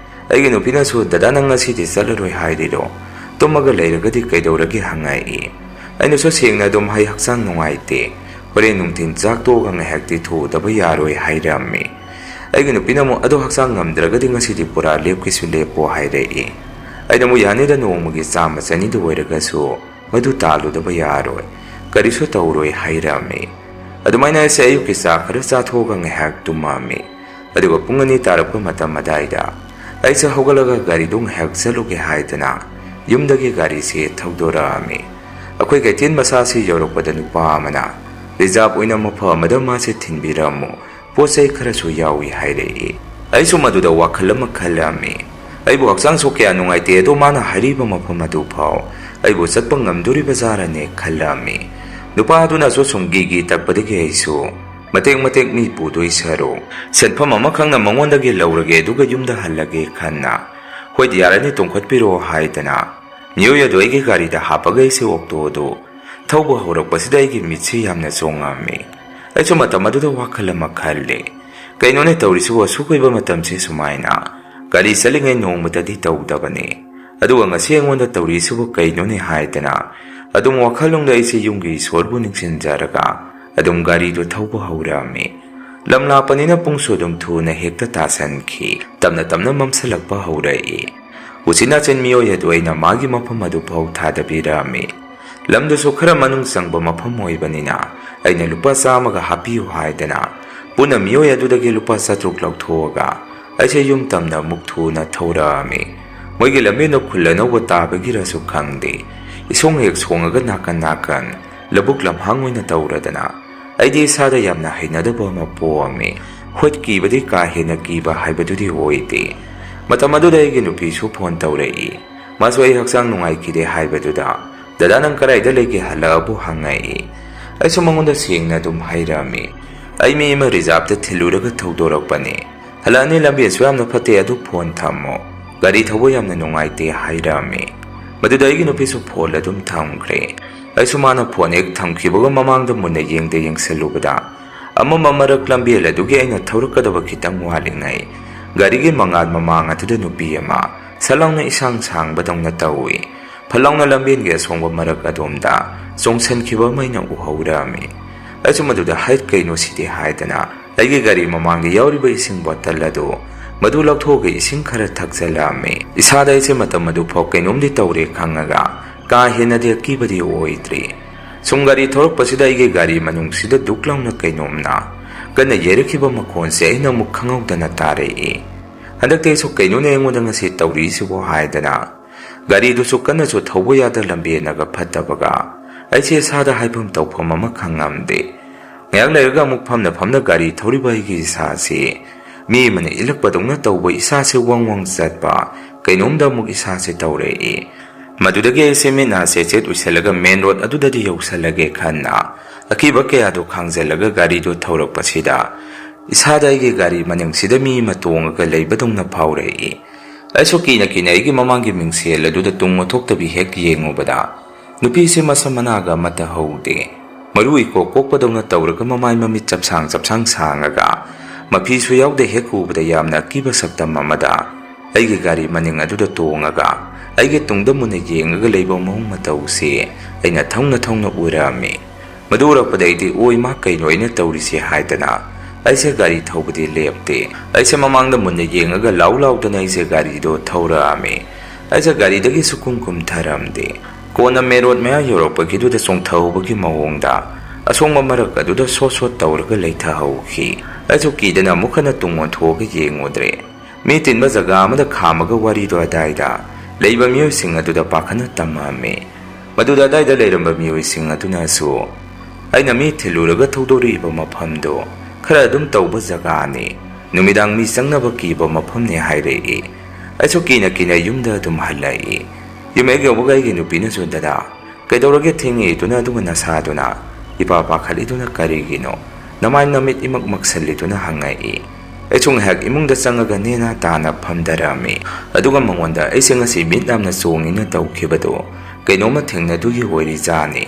ꯑꯩꯒꯤ ꯅꯨꯄꯤꯅꯁꯨ, "ꯗꯗꯥ, ꯅꯪ ꯉꯁꯤꯗꯤ ꯆꯠꯂꯔꯣꯏ ꯍꯥꯏꯔꯤꯔꯣ? ꯇꯨꯝꯃꯒ ꯂꯩꯔꯒꯗꯤ ꯀꯩꯗꯧꯔꯒꯦ?" ꯍꯪꯉꯛꯏ꯫ ꯑꯩꯅꯁꯨ ꯁꯦꯡꯅ ꯑꯗꯨꯝ ꯍꯥꯏ, "ꯍꯛꯆꯥꯡ ꯅꯨꯡꯉꯥꯏꯇꯦ, ꯍꯣꯔꯦꯟ ꯅꯨꯡꯊꯤꯟ ꯆꯥꯛ ꯇꯣꯛꯑꯒ ꯉꯥꯏꯍꯥꯛꯇꯤ ꯊꯣꯛꯎꯗꯕ ꯌꯥꯔꯣꯏ" ꯍꯥꯏꯔꯝꯃꯤ꯫ ꯑꯩꯒꯤ ꯅꯨꯄꯤꯅ ꯑꯃꯨꯛ, "ꯑꯗꯣ ꯍꯛꯆꯥꯡ ꯉꯝꯗ꯭ꯔꯒꯗꯤ ꯉꯁꯤꯗꯤ ꯄꯨꯔꯥ ꯂꯦꯞꯀꯦꯁꯨ ꯂꯦꯞꯄꯣ" ꯍꯥꯏꯔꯛꯏ꯫ ꯑꯩꯅ ꯑꯃꯨꯛ, "ꯌꯥꯅꯤꯗ, ꯅꯣꯡꯃꯒꯤ ꯆꯥꯝꯃ ꯆꯅꯤꯗ ꯑꯣꯏꯔꯒꯁꯨ ꯃꯗꯨ ꯇꯥꯜꯂꯨꯗꯕ ꯌꯥꯔꯣꯏ, ꯀꯔꯤꯁꯨ ꯇꯧꯔꯣꯏ" ꯍꯥꯏꯔꯝꯃꯤ꯫ ꯑꯗꯨꯃꯥꯏꯅ ꯑꯩꯁꯦ ꯑꯌꯨꯛꯀꯤ ꯆꯥ ꯈꯔ ꯆꯥꯊꯣꯛꯑꯒ ꯉꯥꯏꯍꯥꯛ ꯇꯨꯝꯃꯝꯃꯤ꯫ ꯑꯗꯨꯒ ꯄꯨꯡ ꯑꯅꯤ ꯇꯥꯔꯛꯄ ꯃꯇꯝ ꯑꯗꯥꯏꯗ ꯑꯩꯁꯦ ꯍꯧꯒꯠꯂꯒ ꯒꯥꯔꯤꯗꯨ ꯉꯥꯏꯍꯥꯛ ꯆꯠꯂꯨꯒꯦ ꯍꯥꯏꯗꯅ ꯌꯨꯝꯗꯒꯤ ꯒꯥꯔꯤꯁꯦ ꯊꯧꯗꯣꯔꯛꯑꯝꯃꯤ꯫ ꯑꯩꯈꯣꯏ ꯀꯩꯊꯦꯜ ꯃꯆꯥꯁꯤ ꯌꯧꯔꯛꯄꯗ ꯅꯨꯄꯥ ꯑꯃꯅ, "ꯔꯤꯖꯥꯕ ꯑꯣꯏꯅ ꯃꯐꯝ ꯑꯃꯗ ꯃꯥꯁꯦ ꯊꯤꯟꯕꯤꯔꯝꯃꯨ, ꯄꯣꯠ ꯆꯩ ꯈꯔꯁꯨ ꯌꯥꯎꯏ" ꯍꯥꯏꯔꯛꯏ꯫ ꯑꯩꯁꯨ ꯃꯗꯨꯗ ꯋꯥꯈꯜ ꯑꯃ ꯈꯜꯂꯝꯃꯤ꯫ ꯑꯩꯕꯨ ꯍꯛꯆꯥꯡꯁꯨ ꯀꯌꯥ ꯅꯨꯡꯉꯥꯏꯇꯦ, ꯑꯗꯣ ꯃꯥꯅ ꯍꯥꯏꯔꯤꯕ ꯃꯐꯝ ꯑꯗꯨ ꯐꯥꯎ ꯑꯩꯕꯨ ꯆꯠꯄ ꯉꯝꯗꯣꯔꯤꯕ ꯖꯥꯔꯅꯦ ꯈꯜꯂꯝꯃꯤ꯫ ꯅꯨꯄꯥ ꯑꯗꯨꯅꯁꯨ ꯁꯨꯝ ꯒꯤꯒꯤ ꯇꯛꯄꯗꯒꯤ ꯑꯩꯁꯨ ꯃꯇꯦꯛ ꯃꯇꯦꯛ ꯃꯤ ꯄꯨꯗꯣꯏ ꯁꯔꯨꯛ ꯁꯦꯟꯐꯝ ꯑꯃꯈꯛꯅ ꯃꯉꯣꯟꯗꯒꯤ ꯂꯧꯔꯒꯦ, ꯑꯗꯨꯒ ꯌꯨꯝꯗ ꯍꯜꯂꯒꯦ ꯈꯟꯅ, "ꯍꯣꯏ, ꯌꯥꯔꯅꯤ, ꯇꯣꯡꯈꯠꯄꯤꯔꯣ" ꯍꯥꯏꯗꯅ ꯃꯤꯑꯣꯏ ꯑꯗꯨ ꯑꯩꯒꯤ ꯒꯥꯔꯤꯗ ꯍꯥꯞꯄꯒ ꯑꯩꯁꯦ ꯑꯣꯛꯇꯣ ꯑꯗꯨ ꯊꯧꯕ ꯍꯧꯔꯛꯄꯁꯤꯗ ꯑꯩꯒꯤ ꯃꯤꯠꯁꯤ ꯌꯥꯝꯅ ꯆꯣꯡꯉꯝꯃꯤ꯫ ꯑꯩꯁꯨ ꯃꯇꯝ ꯑꯗꯨꯗ ꯋꯥꯈꯜ ꯑꯃ ꯈꯜꯂꯤ, "ꯀꯩꯅꯣꯅꯦ ꯇꯧꯔꯤꯁꯤꯕꯨ? ꯑꯁꯨꯛ ꯀꯨꯏꯕ ꯃꯇꯝꯁꯤ ꯁꯨꯃꯥꯏꯅ ꯒꯥꯔꯤ ꯆꯠꯂꯤꯉꯩ ꯅꯣꯡꯃꯇꯗꯤ ꯇꯧꯗꯕꯅꯤ, ꯑꯗꯨꯒ ꯉꯁꯤ ꯑꯩꯉꯣꯟꯗ ꯇꯧꯔꯤꯁꯤꯕꯨ ꯀꯩꯅꯣꯅꯦ?" ꯍꯥꯏꯗꯅ ꯑꯗꯨꯝ ꯋꯥꯈꯜꯂꯣꯝꯗ ꯑꯩꯁꯦ ꯌꯨꯝꯒꯤ ꯏꯁꯣꯔꯕꯨ ꯅꯤꯡꯁꯤꯡꯖꯔꯒ ꯑꯗꯨꯝ ꯒꯥꯔꯤꯗꯨ ꯊꯧꯕ ꯍꯧꯔꯛꯑꯝꯃꯤ꯫ ꯂꯝ ꯂꯥꯞꯄꯅꯤꯅ ꯄꯨꯡꯁꯨ ꯑꯗꯨꯝ ꯊꯨꯅ ꯍꯦꯛꯇ ꯇꯥꯁꯟꯈꯤ꯫ ꯇꯞꯅ ꯇꯞꯅ ꯃꯝꯁꯤꯜꯂꯛꯄ ꯍꯧꯔꯛꯏ꯫ ꯎꯆꯤꯟ ꯅꯥꯆꯤꯟ ꯃꯤꯑꯣꯏ ꯑꯗꯨ ꯑꯩꯅ ꯃꯥꯒꯤ ꯃꯐꯝ ꯑꯗꯨ ꯐꯥꯎ ꯊꯥꯗꯕꯤꯔꯝꯃꯤ꯫ ꯂꯝꯗꯨꯁꯨ ꯈꯔ ꯃꯅꯨꯡ ꯆꯪꯕ ꯃꯐꯝ ꯑꯣꯏꯕꯅꯤꯅ ꯑꯩꯅ ꯂꯨꯄꯥ ꯆꯥꯝꯃꯒ ꯍꯥꯞꯄꯤꯌꯨ ꯍꯥꯏꯗꯅ ꯄꯨꯟꯅ ꯃꯤꯑꯣꯏ ꯑꯗꯨꯗꯒꯤ ꯂꯨꯄꯥ ꯆꯥꯇ꯭ꯔꯨꯛ ꯂꯧꯊꯣꯛꯑꯒ ꯑꯩꯁꯦ ꯌꯨꯝ ꯇꯝꯅ ꯑꯃꯨꯛ ꯊꯨꯅ ꯊꯧꯔꯛꯑꯝꯃꯤ꯫ ꯃꯣꯏꯒꯤ ꯂꯝꯕꯤꯗꯣ ꯈꯨꯜ ꯑꯅꯧꯕ ꯇꯥꯕꯒꯤꯔꯁꯨ ꯈꯪꯗꯦ, ꯏꯁꯣꯡ ꯍꯦꯛ ꯁꯣꯡꯉꯒ ꯅꯥꯀꯟ ꯅꯥꯀꯟ ꯂꯧꯕꯨꯛ ꯂꯝꯍꯥꯡ ꯑꯣꯏꯅ ꯇꯧꯔꯗꯅ ꯑꯩꯗꯤ ꯏꯁꯥꯗ ꯌꯥꯝꯅ ꯍꯩꯅꯗꯕ ꯑꯃ ꯄꯣꯛꯑꯝꯃꯤ꯫ ꯍꯣꯏ, ꯀꯤꯕꯗꯤ ꯀꯥ ꯍꯦꯟꯅ ꯀꯤꯕ ꯍꯥꯏꯕꯗꯨꯗꯤ ꯑꯣꯏꯗꯦ꯫ ꯃꯇꯝ ꯑꯗꯨꯗ ꯑꯩꯒꯤ ꯅꯨꯄꯤꯁꯨ ꯐꯣꯟ ꯇꯧꯔꯛꯏ꯫ ꯃꯥꯁꯨ ꯑꯩ ꯍꯛꯆꯥꯡ ꯅꯨꯡꯉꯥꯏꯈꯤꯗꯦ ꯍꯥꯏꯕꯗꯨꯗ, "ꯗꯗꯥ, ꯅꯪ ꯀꯗꯥꯏꯗ ꯂꯩꯒꯦ? ꯍꯜꯂꯛꯑꯕꯣ?" ꯍꯪꯉꯛꯏ꯫ ꯑꯩꯁꯨ ꯃꯉꯣꯟꯗ ꯁꯦꯡꯅ ꯑꯗꯨꯝ ꯍꯥꯏꯔꯛꯑꯝꯃꯤ, "ꯑꯩ ꯃꯤ ꯑꯃ ꯔꯤꯖꯥꯕꯇ ꯊꯤꯜꯂꯨꯔꯒ ꯊꯧꯗꯣꯔꯛꯄꯅꯦ꯫ ꯍꯜꯂꯛꯑꯅꯤ, ꯂꯝꯕꯤ ꯑꯁꯨꯛ ꯌꯥꯝꯅ ꯐꯠꯇꯦ, ꯑꯗꯨ ꯐꯣꯟ ꯊꯝꯃꯣ꯫ ꯒꯥꯔꯤ ꯊꯧꯕ ꯌꯥꯝꯅ ꯅꯨꯡꯉꯥꯏꯇꯦ" ꯍꯥꯏꯔꯛꯑꯝꯃꯤ꯫ ꯃꯗꯨꯗ ꯑꯩꯒꯤ ꯅꯨꯄꯤꯁꯨ ꯐꯣꯟ ꯑꯗꯨꯝ ꯊꯝꯈ꯭ꯔꯦ꯫ ꯑꯩꯁꯨ ꯃꯥꯅ ꯐꯣꯟ ꯍꯦꯛ ꯊꯝꯈꯤꯕꯒ ꯃꯃꯥꯡꯗ ꯃꯨꯟꯅ ꯌꯦꯡꯗ ꯌꯦꯡꯁꯜꯂꯨꯕꯗ, ꯑꯃꯝꯕ ꯃꯔꯛ ꯂꯝꯕꯦꯜ ꯑꯗꯨꯒꯤ ꯑꯩꯅ ꯊꯧꯔꯛꯀꯗꯕ ꯈꯤꯇꯪ ꯋꯥꯠꯂꯤꯉꯩ, ꯒꯥꯔꯤꯒꯤ ꯃꯉꯥꯜ ꯃꯃꯥꯡ ꯑꯗꯨꯗ ꯅꯨꯄꯤ ꯑꯃ ꯁꯠ ꯂꯥꯎꯅ ꯏꯁꯥꯡ ꯁꯥꯡꯕꯗꯧꯅ ꯇꯧꯏ꯫ ꯐꯠ ꯂꯥꯎꯅ ꯂꯝꯕꯦꯜꯒꯤ ꯑꯁꯣꯡꯕ ꯃꯔꯛ ꯑꯗꯣꯝꯗ ꯆꯣꯡꯁꯤꯟꯈꯤꯕ ꯑꯃ ꯑꯩꯅ ꯎꯍꯧꯔꯝꯃꯤ꯫ ꯑꯩꯁꯨ ꯃꯗꯨꯗ "ꯍꯩꯠ, ꯀꯩꯅꯣ ꯁꯤꯗꯤ?" ꯍꯥꯏꯗꯅ ꯑꯩꯒꯤ ꯒꯥꯔꯤ ꯃꯃꯥꯡꯗ ꯌꯥꯎꯔꯤꯕ ꯏꯁꯤꯡ ꯕꯣꯇꯜ ꯑꯗꯨ ꯃꯗꯨ ꯂꯧꯊꯣꯛꯑꯒ ꯏꯁꯤꯡ ꯈꯔ ꯊꯛꯆꯜꯂꯝꯃꯤ꯫ ꯏꯁꯥꯗ ꯑꯩꯁꯦ ꯃꯇꯝ ꯑꯗꯨ ꯐꯥꯎ ꯀꯩꯅꯣꯝꯗꯤ ꯇꯧꯔꯦ ꯈꯪꯉꯒ ꯀꯥ ꯍꯦꯟꯅꯗꯤ ꯑꯀꯤꯕꯗꯤ ꯑꯣꯏꯗ꯭ꯔꯤ꯫ ꯁꯨꯝ ꯒꯥꯔꯤ ꯊꯧꯔꯛꯄꯁꯤꯗ ꯑꯩꯒꯤ ꯒꯥꯔꯤ ꯃꯅꯨꯡꯁꯤꯗ ꯗꯨꯛ ꯂꯥꯎꯅ ꯀꯩꯅꯣꯝꯅ ꯀꯟꯅ ꯌꯩꯔꯛꯈꯤꯕ ꯃꯈꯣꯟꯁꯦ ꯑꯩꯅ ꯑꯃꯨꯛ ꯈꯪꯍꯧꯗꯅ ꯇꯥꯔꯛꯏ꯫ ꯍꯟꯗꯛꯇꯤ ꯑꯩꯁꯨ "ꯀꯩꯅꯣꯅꯦ ꯑꯩꯉꯣꯟꯗ ꯉꯁꯤ ꯇꯧꯔꯤꯁꯤꯕꯣ?" ꯍꯥꯏꯗꯅ ꯒꯥꯔꯤꯗꯨꯁꯨ ꯀꯟꯅꯁꯨ ꯊꯧꯕ ꯌꯥꯗ ꯂꯝꯕꯦꯟꯅꯒ ꯐꯠꯇꯕꯒ ꯑꯩꯁꯦ ꯏꯁꯥꯗ ꯍꯥꯏꯐꯝ ꯇꯧꯐꯝ ꯑꯃ ꯈꯪꯉꯝꯗꯦ꯫ ꯉꯥꯏꯍꯥꯛ ꯂꯩꯔꯒ ꯑꯃꯨꯛ ꯐꯝꯅ ꯐꯝꯅ ꯒꯥꯔꯤ ꯊꯧꯔꯤꯕ ꯑꯩꯒꯤ ꯏꯁꯥꯁꯤ ꯃꯤ ꯑꯃꯅ ꯏꯜꯂꯛꯄꯗꯧꯅ ꯇꯧꯕ, ꯏꯁꯥꯁꯦ ꯋꯪ ꯋꯪ ꯆꯠꯄ, ꯀꯩꯅꯣꯝꯗ ꯑꯃꯨꯛ ꯏꯁꯥꯁꯦ ꯇꯧꯔꯛꯏ꯫ ꯃꯗꯨꯗꯒꯤ ꯑꯩꯁꯦ ꯃꯤꯠ ꯅꯥꯁꯦ ꯆꯦꯠ ꯎꯏꯁꯜꯂꯒ ꯃꯦꯟ ꯔꯣꯗ ꯑꯗꯨꯗꯗꯤ ꯌꯧꯁꯜꯂꯒꯦ ꯈꯟꯅ ꯑꯀꯤꯕ ꯀꯌꯥꯗꯣ ꯈꯥꯡꯖꯜꯂꯒ ꯒꯥꯔꯤꯗꯣ ꯊꯧꯔꯛꯄꯁꯤꯗ ꯏꯁꯥꯗ ꯑꯩꯒꯤ ꯒꯥꯔꯤ ꯃꯅꯤꯡꯁꯤꯗ ꯃꯤ ꯑꯃ ꯇꯣꯡꯉꯒ ꯂꯩꯕꯗꯧꯅ ꯐꯥꯎꯔꯛꯏ꯫ ꯑꯩꯁꯨ ꯀꯤꯅ ꯀꯤꯅ ꯑꯩꯒꯤ ꯃꯃꯥꯡꯒꯤ ꯃꯤꯡꯁꯦꯜ ꯑꯗꯨꯗ ꯇꯨꯡ ꯑꯣꯟꯊꯣꯛꯇꯕꯤ ꯍꯦꯛ ꯌꯦꯡꯉꯨꯕꯗ, ꯅꯨꯄꯤꯁꯦ ꯃꯁꯝ ꯃꯅꯥꯒ ꯑꯃꯠꯇ ꯍꯧꯗꯦ꯫ ꯃꯔꯨ ꯏꯀꯣꯛ ꯀꯣꯛꯄꯗꯧꯅ ꯇꯧꯔꯒ ꯃꯃꯥꯏ ꯃꯃꯤꯠ ꯆꯞꯁꯥꯡ ꯆꯞꯁꯥꯡ ꯁꯥꯡꯉꯒ, ꯃꯐꯤꯁꯨ ꯌꯥꯎꯗꯦ, ꯍꯦꯛ ꯎꯕꯗ ꯌꯥꯝꯅ ꯑꯀꯤꯕ ꯁꯛꯇꯝ ꯑꯃꯗ ꯑꯩꯒꯤ ꯒꯥꯔꯤ ꯃꯅꯤꯡ ꯑꯗꯨꯗ ꯇꯣꯡꯉꯒ ꯑꯩꯒꯤ ꯇꯨꯡꯗ ꯃꯨꯟꯅ ꯌꯦꯡꯉꯒ ꯂꯩꯕ ꯃꯑꯣꯡ ꯃꯇꯧꯁꯤ ꯑꯩꯅ ꯊꯧꯅ ꯊꯧꯅ ꯎꯔꯝꯃꯤ꯫ ꯃꯗꯨ ꯎꯔꯛꯄꯗ ꯑꯩꯗꯤ, "ꯑꯣꯏ ꯃꯥ, ꯀꯩꯅꯣ ꯑꯩꯅ ꯇꯧꯔꯤꯁꯦ?" ꯍꯥꯏꯗꯅ ꯑꯩꯁꯦ ꯒꯥꯔꯤ ꯊꯧꯕꯗꯤ ꯂꯦꯞꯇꯦ꯫ ꯑꯩꯁꯦ ꯃꯃꯥꯡꯗ ꯃꯨꯟꯅ ꯌꯦꯡꯉꯒ ꯂꯥꯎ ꯂꯥꯎꯗꯅ ꯑꯩꯁꯦ ꯒꯥꯔꯤꯗꯣ ꯊꯧꯔꯛꯑꯝꯃꯤ꯫ ꯑꯩꯁꯦ ꯒꯥꯔꯤꯗꯒꯤ ꯁꯨꯛꯀꯨꯝ ꯀꯨꯝꯊꯔꯝꯗꯦ꯫ ꯀꯣꯟꯅ ꯃꯦꯟ ꯔꯣꯗ ꯃꯌꯥ ꯌꯧꯔꯛꯄꯒꯤꯗꯨꯗ ꯆꯣꯡꯊꯍꯧꯕꯒꯤ ꯃꯑꯣꯡꯗ ꯑꯁꯣꯡꯕ ꯃꯔꯛ ꯑꯗꯨꯗ ꯁꯣꯠ ꯁꯣꯠ ꯇꯧꯔꯒ ꯂꯩꯊꯍꯧꯈꯤ꯫ ꯑꯩꯁꯨ ꯀꯤꯗꯅ ꯑꯃꯨꯛ ꯍꯟꯅ ꯇꯨꯡ ꯑꯣꯟꯊꯣꯛꯑꯒ ꯌꯦꯡꯉꯨꯗ꯭ꯔꯦ꯫ ꯃꯤ ꯇꯤꯟꯕ ꯖꯒꯥ ꯑꯃꯗ ꯈꯥꯝꯃꯒ ꯋꯥꯔꯤꯗꯣ ꯑꯗꯥꯏꯗ ꯂꯩꯕ ꯃꯤꯑꯣꯏꯁꯤꯡ ꯑꯗꯨꯗ ꯄꯥꯈꯠꯅ ꯇꯝꯃꯛꯑꯝꯃꯤ꯫ ꯃꯗꯨꯗ ꯑꯗꯥꯏꯗ ꯂꯩꯔꯝꯕ ꯃꯤꯑꯣꯏꯁꯤꯡ ꯑꯗꯨꯅꯁꯨ, "ꯑꯩꯅ ꯃꯤ ꯊꯤꯜꯂꯨꯔꯒ ꯊꯧꯗꯣꯔꯛꯏꯕ ꯃꯐꯝꯗꯣ ꯈꯔ ꯑꯗꯨꯝ ꯇꯧꯕ ꯖꯒꯥꯅꯤ, ꯅꯨꯃꯤꯗꯥꯡ ꯃꯤ ꯆꯪꯅꯕ ꯀꯤꯕ ꯃꯐꯝꯅꯤ" ꯍꯥꯏꯔꯛꯏ꯫ ꯑꯩꯁꯨ ꯀꯤꯅ ꯀꯤꯅ ꯌꯨꯝꯗ ꯑꯗꯨꯝ ꯍꯜꯂꯛꯏ꯫ ꯌꯨꯝ ꯍꯦꯛ ꯌꯧꯕꯒ ꯑꯩꯒꯤ ꯅꯨꯄꯤꯅꯁꯨ, "ꯗꯗꯥ, ꯀꯩꯗꯧꯔꯒꯦ ꯊꯦꯡꯉꯤꯗꯨꯅ ꯑꯗꯨꯒ ꯅꯁꯥꯗꯨꯅ ꯏꯄꯥ ꯄꯥꯈꯠꯂꯤꯗꯨꯅ ꯀꯔꯤꯒꯤꯅꯣ? ꯅꯃꯥꯏ ꯅꯃꯤꯠ ꯏꯃꯛ ꯃꯛꯁꯜꯂꯤꯗꯨꯅ?" ꯍꯪꯉꯛꯏ꯫ ꯑꯩꯁꯨ ꯉꯥꯏꯍꯥꯛ ꯏꯃꯨꯡꯗ ꯆꯪꯉꯒ ꯅꯦꯅꯥ ꯇꯥꯅ ꯐꯝꯊꯔꯝꯃꯤ꯫ ꯑꯗꯨꯒ ꯃꯉꯣꯟꯗ, "ꯑꯩꯁꯦ ꯉꯁꯤ ꯃꯤꯠ ꯌꯥꯝꯅ ꯆꯣꯡꯉꯤꯅ ꯇꯧꯈꯤꯕꯗꯣ ꯀꯩꯅꯣꯝꯃ ꯊꯦꯡꯅꯗꯨꯒꯤ ꯑꯣꯏꯔꯤꯖꯥꯠꯅꯤ꯫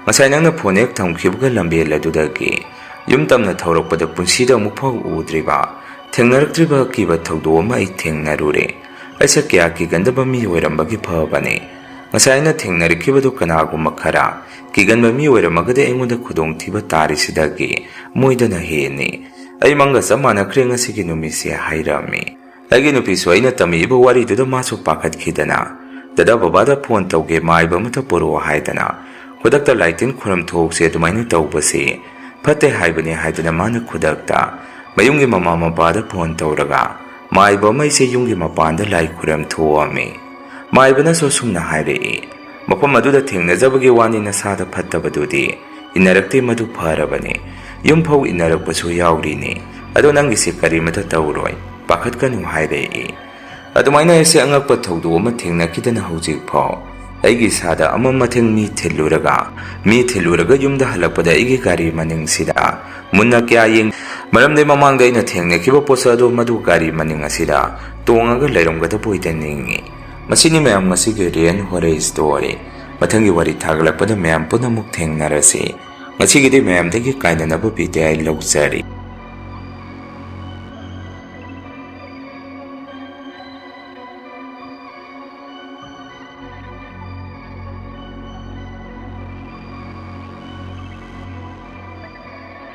ꯉꯁꯥꯏ ꯅꯪꯅ ꯐꯣꯟ ꯍꯦꯛ ꯊꯝꯈꯤꯕꯒ ꯂꯝꯕꯦꯜ ꯑꯗꯨꯗꯒꯤ ꯌꯨꯝ ꯇꯝꯅ ꯊꯧꯔꯛꯄꯗ ꯄꯨꯟꯁꯤꯗ ꯑꯃꯨꯛ ꯐꯥꯎ ꯎꯗ꯭ꯔꯤꯕ, ꯊꯦꯡꯅꯔꯛꯇ꯭ꯔꯤꯕ ꯑꯀꯤꯕ ꯊꯧꯗꯣꯛ ꯑꯃ ꯑꯩ ꯊꯦꯡꯅꯔꯨꯔꯦ꯫ ꯑꯩꯁꯦ ꯀꯌꯥ ꯀꯤꯒꯟꯗꯕ ꯃꯤ ꯑꯣꯏꯔꯝꯕꯒꯤ ꯐꯕꯅꯦ꯫ ꯉꯁꯥꯏ ꯑꯩꯅ ꯊꯦꯡꯅꯔꯛꯈꯤꯕꯗꯨ ꯀꯅꯥꯒꯨꯝꯕ ꯈꯔ ꯀꯤꯒꯟꯕ ꯃꯤ ꯑꯣꯏꯔꯝꯃꯒꯗꯤ ꯑꯩꯉꯣꯟꯗ ꯈꯨꯗꯣꯡꯊꯤꯕ ꯇꯥꯔꯤꯁꯤꯗꯒꯤ ꯃꯣꯏꯗꯅ ꯍꯦꯟꯅꯤ꯫ ꯑꯩ ꯃꯪꯒ ꯆꯞ ꯃꯥꯟꯅꯈ꯭ꯔꯦ ꯉꯁꯤꯒꯤ ꯅꯨꯃꯤꯠꯁꯦ" ꯍꯥꯏꯔꯝꯃꯤ꯫ ꯑꯩꯒꯤ ꯅꯨꯄꯤꯁꯨ ꯑꯩꯅ ꯇꯝꯃꯤꯕ ꯋꯥꯔꯤꯗꯨꯗ ꯃꯥꯁꯨ ꯄꯥꯈꯠꯈꯤꯗꯅ, "ꯗꯗꯥ ꯕꯕꯥꯗ ꯐꯣꯟ ꯇꯧꯒꯦ, ꯃꯥꯏꯕ ꯑꯃꯇ ꯄꯨꯔꯛꯑꯣ" ꯍꯥꯏꯗꯅ ꯈꯨꯗꯛꯇ ꯂꯥꯏ ꯇꯤꯟ ꯈꯨꯔꯝ ꯊꯣꯛꯁꯦ ꯑꯗꯨꯃꯥꯏꯅ ꯇꯧꯕꯁꯦ ꯐꯠꯇꯦ ꯍꯥꯏꯕꯅꯦ ꯍꯥꯏꯗꯅ ꯃꯥꯅ ꯈꯨꯗꯛꯇ ꯃꯌꯨꯝꯒꯤ ꯃꯃꯥ ꯃꯄꯥꯗ ꯐꯣꯟ ꯇꯧꯔꯒ ꯃꯥꯏꯕ ꯑꯃ ꯑꯩꯁꯦ ꯌꯨꯝꯒꯤ ꯃꯄꯥꯟꯗ ꯂꯥꯏ ꯈꯨꯔꯝ ꯊꯣꯛꯑꯝꯃꯤ꯫ ꯃꯥꯏꯕꯅꯁꯨ ꯑꯁꯨꯝꯅ ꯍꯥꯏꯔꯛꯏ, "ꯃꯐꯝ ꯑꯗꯨꯗ ꯊꯦꯡꯅꯖꯕꯒꯤ ꯋꯥꯅꯤ, ꯅꯁꯥꯗ ꯐꯠꯇꯕꯗꯨꯗꯤ ꯏꯟꯅꯔꯛꯇꯦ, ꯃꯗꯨ ꯐꯔꯕꯅꯤ꯫ ꯌꯨꯝ ꯐꯥꯎ ꯏꯟꯅꯔꯛꯄꯁꯨ ꯌꯥꯎꯔꯤꯅꯤ꯫ ꯑꯗꯣ ꯅꯪꯒꯤꯁꯦ ꯀꯔꯤꯃꯇ ꯇꯧꯔꯣꯏ, ꯄꯥꯈꯠꯀꯅꯨ" ꯍꯥꯏꯔꯛꯏ꯫ ꯑꯗꯨꯃꯥꯏꯅ ꯑꯩꯁꯦ ꯑꯉꯛꯄ ꯊꯧꯗꯣꯛ ꯑꯃ ꯊꯦꯡꯅꯈꯤꯗꯅ ꯍꯧꯖꯤꯛ ꯐꯥꯎ ꯑꯩꯒꯤ ꯏꯁꯥꯗ ꯑꯃ ꯃꯊꯦꯡ ꯃꯤ ꯊꯤꯜꯂꯨꯔꯒ, ꯃꯤ ꯊꯤꯜꯂꯨꯔꯒ ꯌꯨꯝꯗ ꯍꯜꯂꯛꯄꯗ ꯑꯩꯒꯤ ꯒꯥꯔꯤ ꯃꯅꯤꯡꯁꯤꯗ ꯃꯨꯟꯅ ꯀꯌꯥ ꯌꯦꯡ-, ꯃꯔꯝꯗꯤ ꯃꯃꯥꯡꯗ ꯑꯩꯅ ꯊꯦꯡꯅꯈꯤꯕ ꯄꯣꯠꯁꯛ ꯑꯗꯨ ꯃꯗꯨ ꯒꯥꯔꯤ ꯃꯅꯤꯡ ꯑꯁꯤꯗ ꯇꯣꯡꯉꯒ ꯂꯩꯔꯝꯒꯗꯕ ꯑꯣꯏꯗ ꯅꯤꯡꯏ꯫ ꯃꯁꯤꯅꯤ ꯃꯌꯥꯝ ꯉꯁꯤꯒꯤ ꯔꯤꯌꯦꯜ ꯍꯣꯔꯔ ꯁ꯭ꯇꯣꯔꯤ꯫ ꯃꯊꯪꯒꯤ ꯋꯥꯔꯤ ꯊꯥꯒꯠꯂꯛꯄꯗ ꯃꯌꯥꯝ ꯄꯨꯝꯅꯃꯛ ꯊꯦꯡꯅꯔꯁꯤ꯫ ꯉꯁꯤꯒꯤꯗꯤ ꯃꯌꯥꯝꯗꯒꯤ ꯀꯥꯏꯅꯅꯕ ꯕꯤꯗꯥꯏ ꯂꯧꯖꯔꯤ꯫